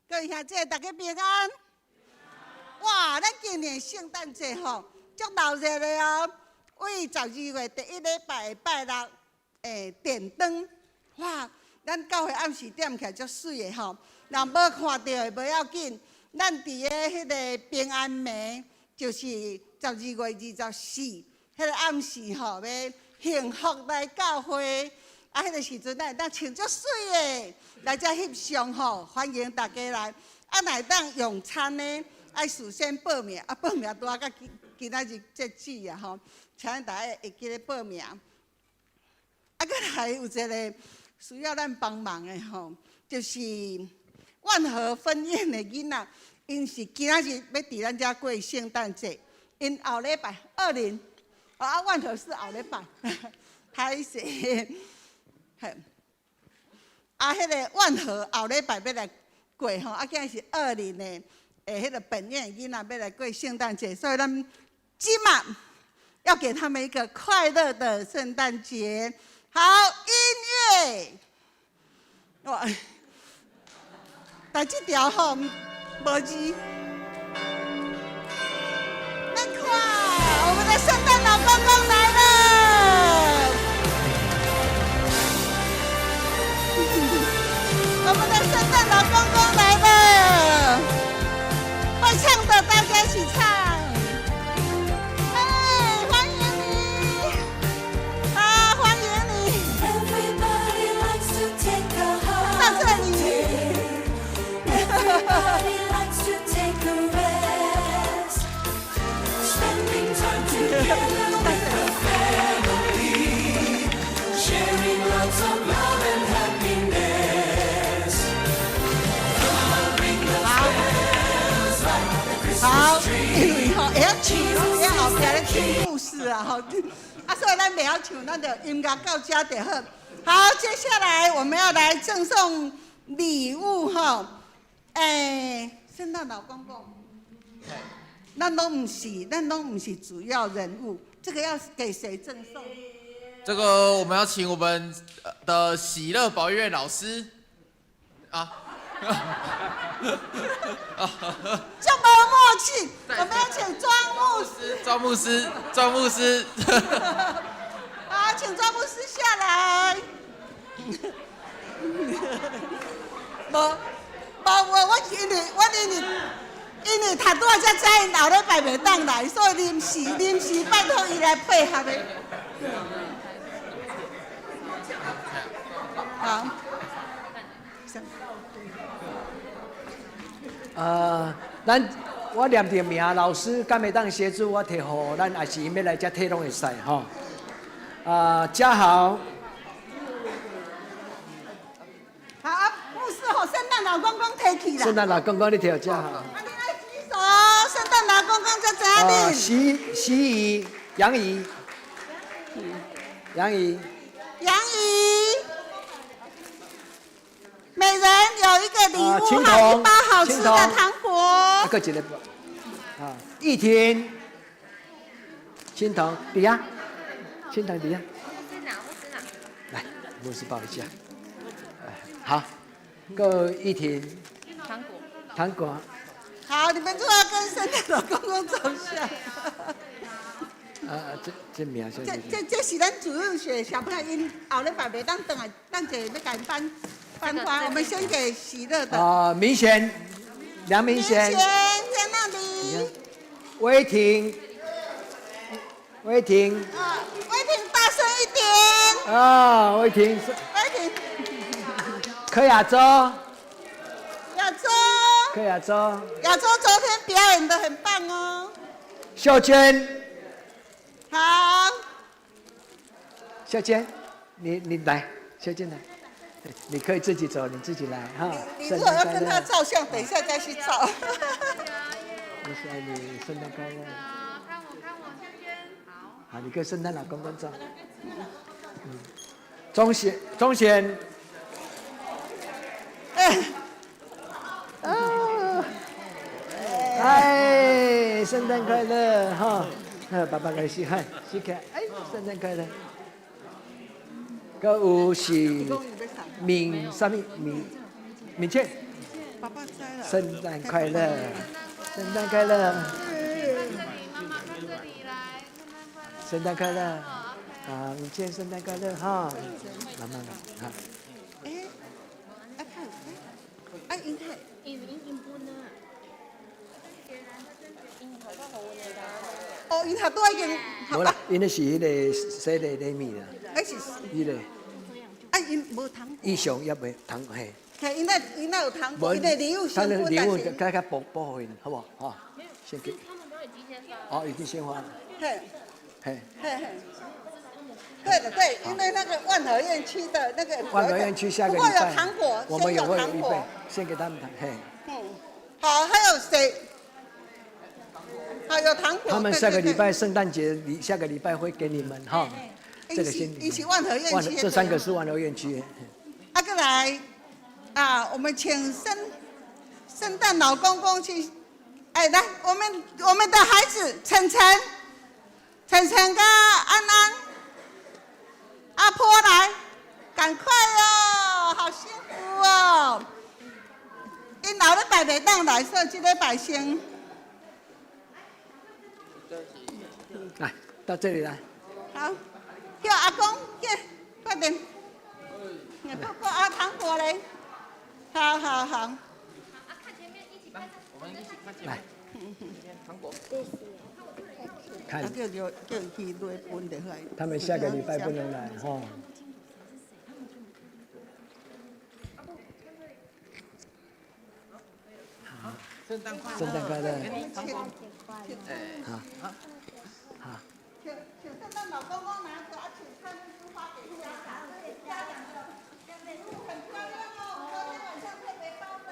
各位兄弟，大家平安。哇，咱今年聖誕節吼，足鬧熱的哦。為12月第一禮拜的拜六，點燈。哇，咱教會暗時點起來足媠的吼。人無看著的無要緊，咱佇个彼个平安暝，就是12月24，彼个暗时吼，欲幸福来教会。啊，彼个时阵咱会当穿足媠的来遮翕相吼，欢迎大家来。啊，若会当用餐呢，爱事先报名，啊，报名拄仔到今今仔日截止啊吼，请大家会记咧报名。啊，阁来有一个需要咱帮忙的吼，就是万和分院的囡仔，𪜶是今仔日欲佇咱遮过圣诞节，𪜶后礼拜二零，啊，万和是后礼拜，歹势，嘿，啊，彼个万和后礼拜欲来过吼，啊，今日是二林的，彼个本院囡仔欲来过圣诞节，所以咱这马要给他们一个快乐的圣诞节。好，音乐，哇，但這條吼無字，咱看，我們的聖誕老公公來了，我們的聖誕老公公來了，會唱的大家一起唱，哎，歡迎你，啊，歡迎你，到這裡。 Everybody likes to take a rest. Spending time together with the family. Sharing lots of love and happiness. Come on, ring those bells like the 好 Christmas，tree. 因為吼會曉唱，攏佇後壁咧聽故事啊吼，啊，所以咱袂曉唱，咱就音樂到遮就好。好，接下來我們要來贈送禮物吼，欸，聖誕老公公，咱攏毋是主要人物，這個要給誰贈送？這個我們要請我們的喜樂保育院老師啊。這麼默契，我們要請莊牧師。莊牧師，莊牧師。好，請莊牧師下來。無，無，我因為頭拄仔才知𪜶後禮拜袂當來，所以臨時拜託伊來配合的。好。咱我念著名，老師敢會當協助我提予咱，抑是𪜶欲來遮提攏會使吼。啊，嘉豪。好，牧師予聖誕老公公提去啦。聖誕老公公，你提予嘉豪。啊，你愛舉手，聖誕老公公才知影你。徐徐怡、楊怡、楊怡、楊怡，每人有一個禮物，還有一包好吃的糖果。啊，閣一个，啊，玉婷，青銅，佇遐，青銅佇遐。來，牧師抱一下。好，閣玉婷。糖果。糖果。好，你們就要跟聖誕老公公照相。啊，這名這這是咱主日學小朋友，𪜶後禮拜袂當轉來，等者欲共𪜶頒頒發。我們先給喜樂的。啊，明賢，梁明賢。明賢在那裡。威婷，威婷。啊，威婷，大聲一點。啊，威婷。威婷。柯亞洲。亞洲。柯亞洲。亞洲昨天表演得很棒哦。秀娟。好。秀娟，你來，秀娟來，你可以自己走，你自己來哈。你如果要跟他照相，等一下再去照。我是愛你，聖誕快樂。看我，看我，秀娟，好。好，你跟聖誕老公公照。嗯，鐘賢，鐘賢。哎。啊。哎，聖誕快樂哈！爸爸來洗汗，洗開，哎，聖誕快樂。閣有是敏啥物敏敏倩，聖誕快樂，聖誕快樂。聖誕快樂，啊，敏倩聖誕快樂哈，慢慢來哈。哎，啊看，啊應該。哦，𪜶拄仔已經。無啦，𪜶彼是彼个洗禮禮物啦。彼是。彼个。啊，𪜶無糖果。意上也袂糖嘿。嘿，𪜶那𪜶那有糖果，𪜶的禮物先分，禮物較較補補予𪜶，好無？吼。先給。他們都已經先發。哦，已經先發了。嘿。嘿。嘿嘿。對的對，因為那個萬和院區的那個。萬和院區下個禮拜。不過有糖果，我們有糖果，先給他們糖，嘿。嗯，好，還有誰？好，有糖果。他們下個禮拜聖誕節，禮下個禮拜會給你們哈。這個先。一起萬和院區。這三個是萬和院區。啊，過來，啊，我們請聖誕老公公去，哎，來，我們的孩子晨晨，晨晨跟安安，阿婆來，趕快哦，好辛苦哦。𪜶後禮拜袂當來，所以這禮拜先。來，到這裡來。好，叫阿公，叫，快點。你不過啊，糖果嘞。好好好。我們一起看前來。糖果。看。他們下個禮拜不能來，哈。好，聖誕快樂！聖誕快樂！好，好。請請聖誕老公公拿著，啊，請蔡牧師發給家長，家長的禮物很漂亮哦，昨天晚上特別包的。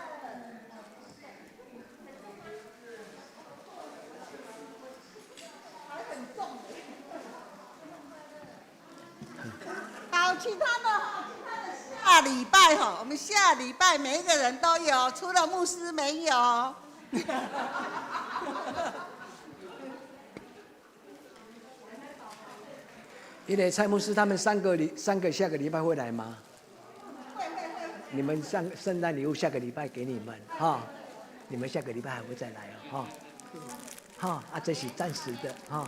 還很重。好，其他的下禮拜哈，我們下禮拜每一個人都有，除了牧師沒有。因為蔡牧師他們三個下個禮拜會來嗎？會會會。你們上聖誕禮物下個禮拜給你們哈，你們下個禮拜還會再來哦，哈，哈啊，這是暫時的哈。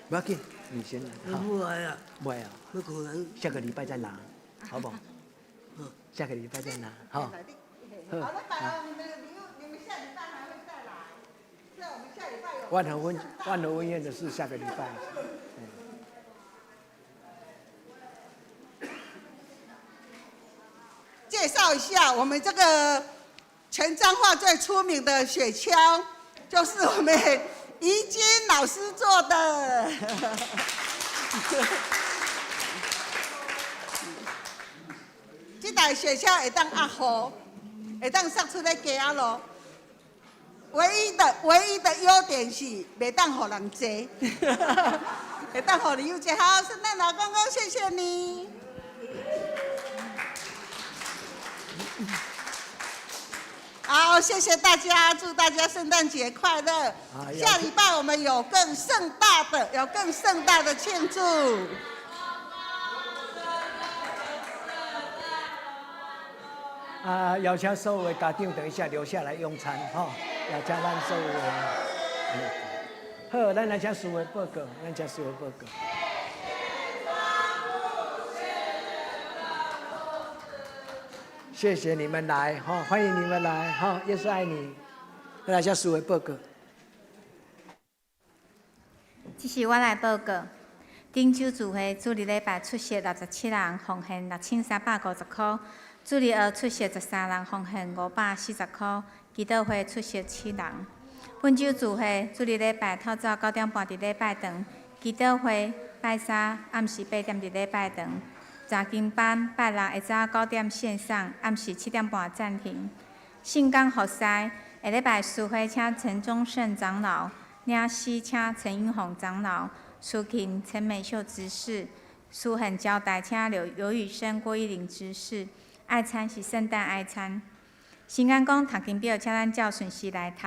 不要緊，你先來。不來啊？不來啊？不可能。下個禮拜再拿，好不好？下個禮拜再拿，好。好了，拜你們的禮物，你們下禮拜還會再來。那我們下禮拜有。萬和溫院的是下個禮拜。介紹一下，我們這個全彰化最出名的雪橇，就是我們怡君老師做的。這台雪橇會當壓雨，會當撒出來街仔路。唯一的優點是袂當予人坐，會當予你有坐。好，聖誕老公公，謝謝你。好，謝謝大家，祝大家聖誕節快樂。下禮拜我們有更盛大的，有更盛大的慶祝。啊，邀請所有的家長等一下留下來用餐，吼，邀請咱所有的。好，咱來請司會報告，咱請司會報告。謝謝你們來，吼，歡迎你們來，吼，耶穌愛你。來請司會報告。這是我來報告。頂週聚會主日禮拜出席67人，奉獻6350箍。主日學出席13人，奉獻540箍。祈禱會出席7人。本週聚會主日禮拜透早9點半佇禮拜堂，祈禱會拜三暗時8點佇禮拜堂。查經班拜六下晝9點線上，暗時7點半暫停。聖工服侍下禮拜司會請陳忠勝長老，領詩請陳英宏長老，司琴陳美秀執事，司獻招待請劉尤宇生、郭一玲執事。愛餐是聖誕愛餐。新安講讀經表，請咱照順序來讀。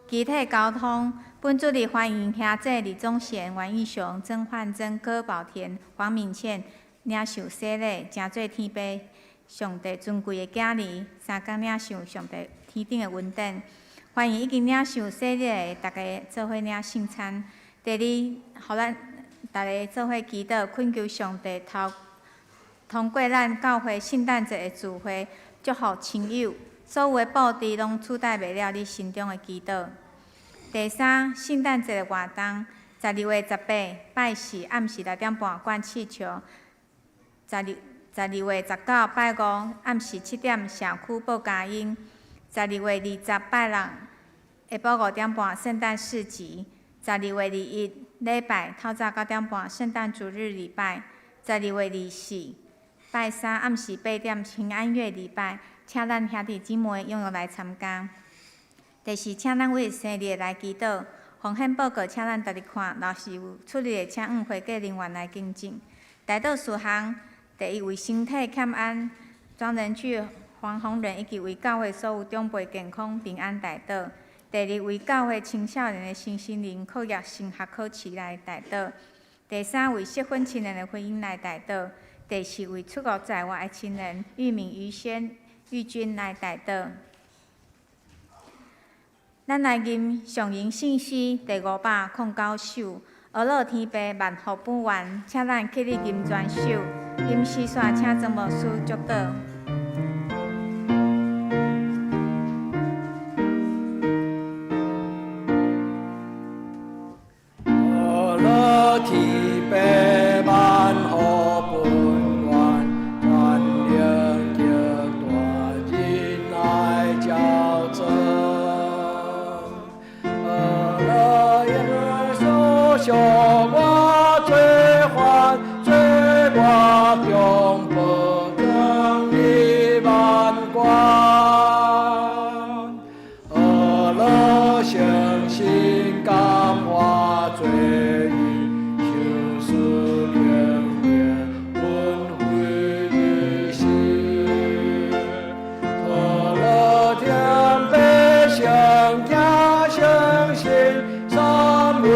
集體交通，本主日歡迎兄弟李宗賢、王義雄、曾焕珍、柯寶田、黃敏倩領受洗禮，成做天父上帝尊貴的囝兒，三工領受上帝天頂的恩典。歡迎已經領受洗禮的大家做伙領聖餐。第二，予咱大家做伙祈禱，懇求上帝透通過咱教會聖誕節的聚會，祝福親友，所有的布置攏取代袂了你心中的祈禱。第三，圣诞节的活动，12月18拜四暗时6点半灌气球；12月19拜五暗时7点社区报佳音；12月20拜六下晡5点半圣诞市集；12月21礼拜透早9点半圣诞主日礼拜；12月24拜三暗时8点平安夜礼拜，请咱兄弟姊妹踴跃来参加。第四，请咱为生日来祈禱。风险报告，请咱逐日看，若是有出入的，请向会计人员来更正。代禱事项：第一，为身体欠安，庄仁俊、黄宏仁以及为教会所有长辈健康平安代祷。第二，为教会青少年的身心灵课业升学考试来代祷。第三，为适婚青年的婚姻来代祷。第四，为出国在外的青年玉敏、于轩、玉君来代祷。咱来吟上吟圣诗第509首，阿乐天父万福本愿，请咱起立吟全首，吟诗煞请曾牧师祝祷。阿乐天父万福本愿，全能极大仁爱教赠。阿乐耶稣向我罪犯，罪我中报光你万关。阿乐诚心感化罪人，求赐怜悯恩惠于世。阿乐天父圣子圣神三位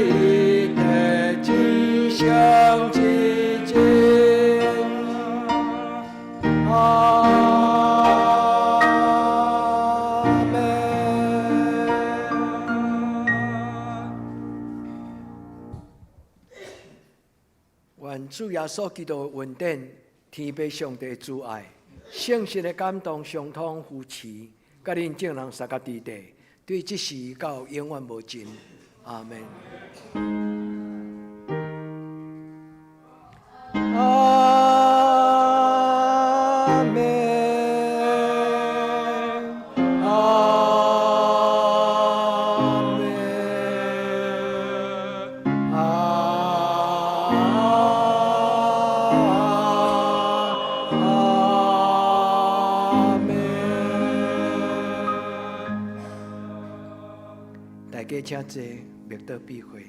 一体，至圣至真。阿们。愿主耶稣基督的恩典、天父上帝的慈爱、圣神的感动、相通扶持，佮恁众人相佮伫地，对这时到永远无尽。阿们。阿们。阿们。阿们。大家请坐，默祷闭会。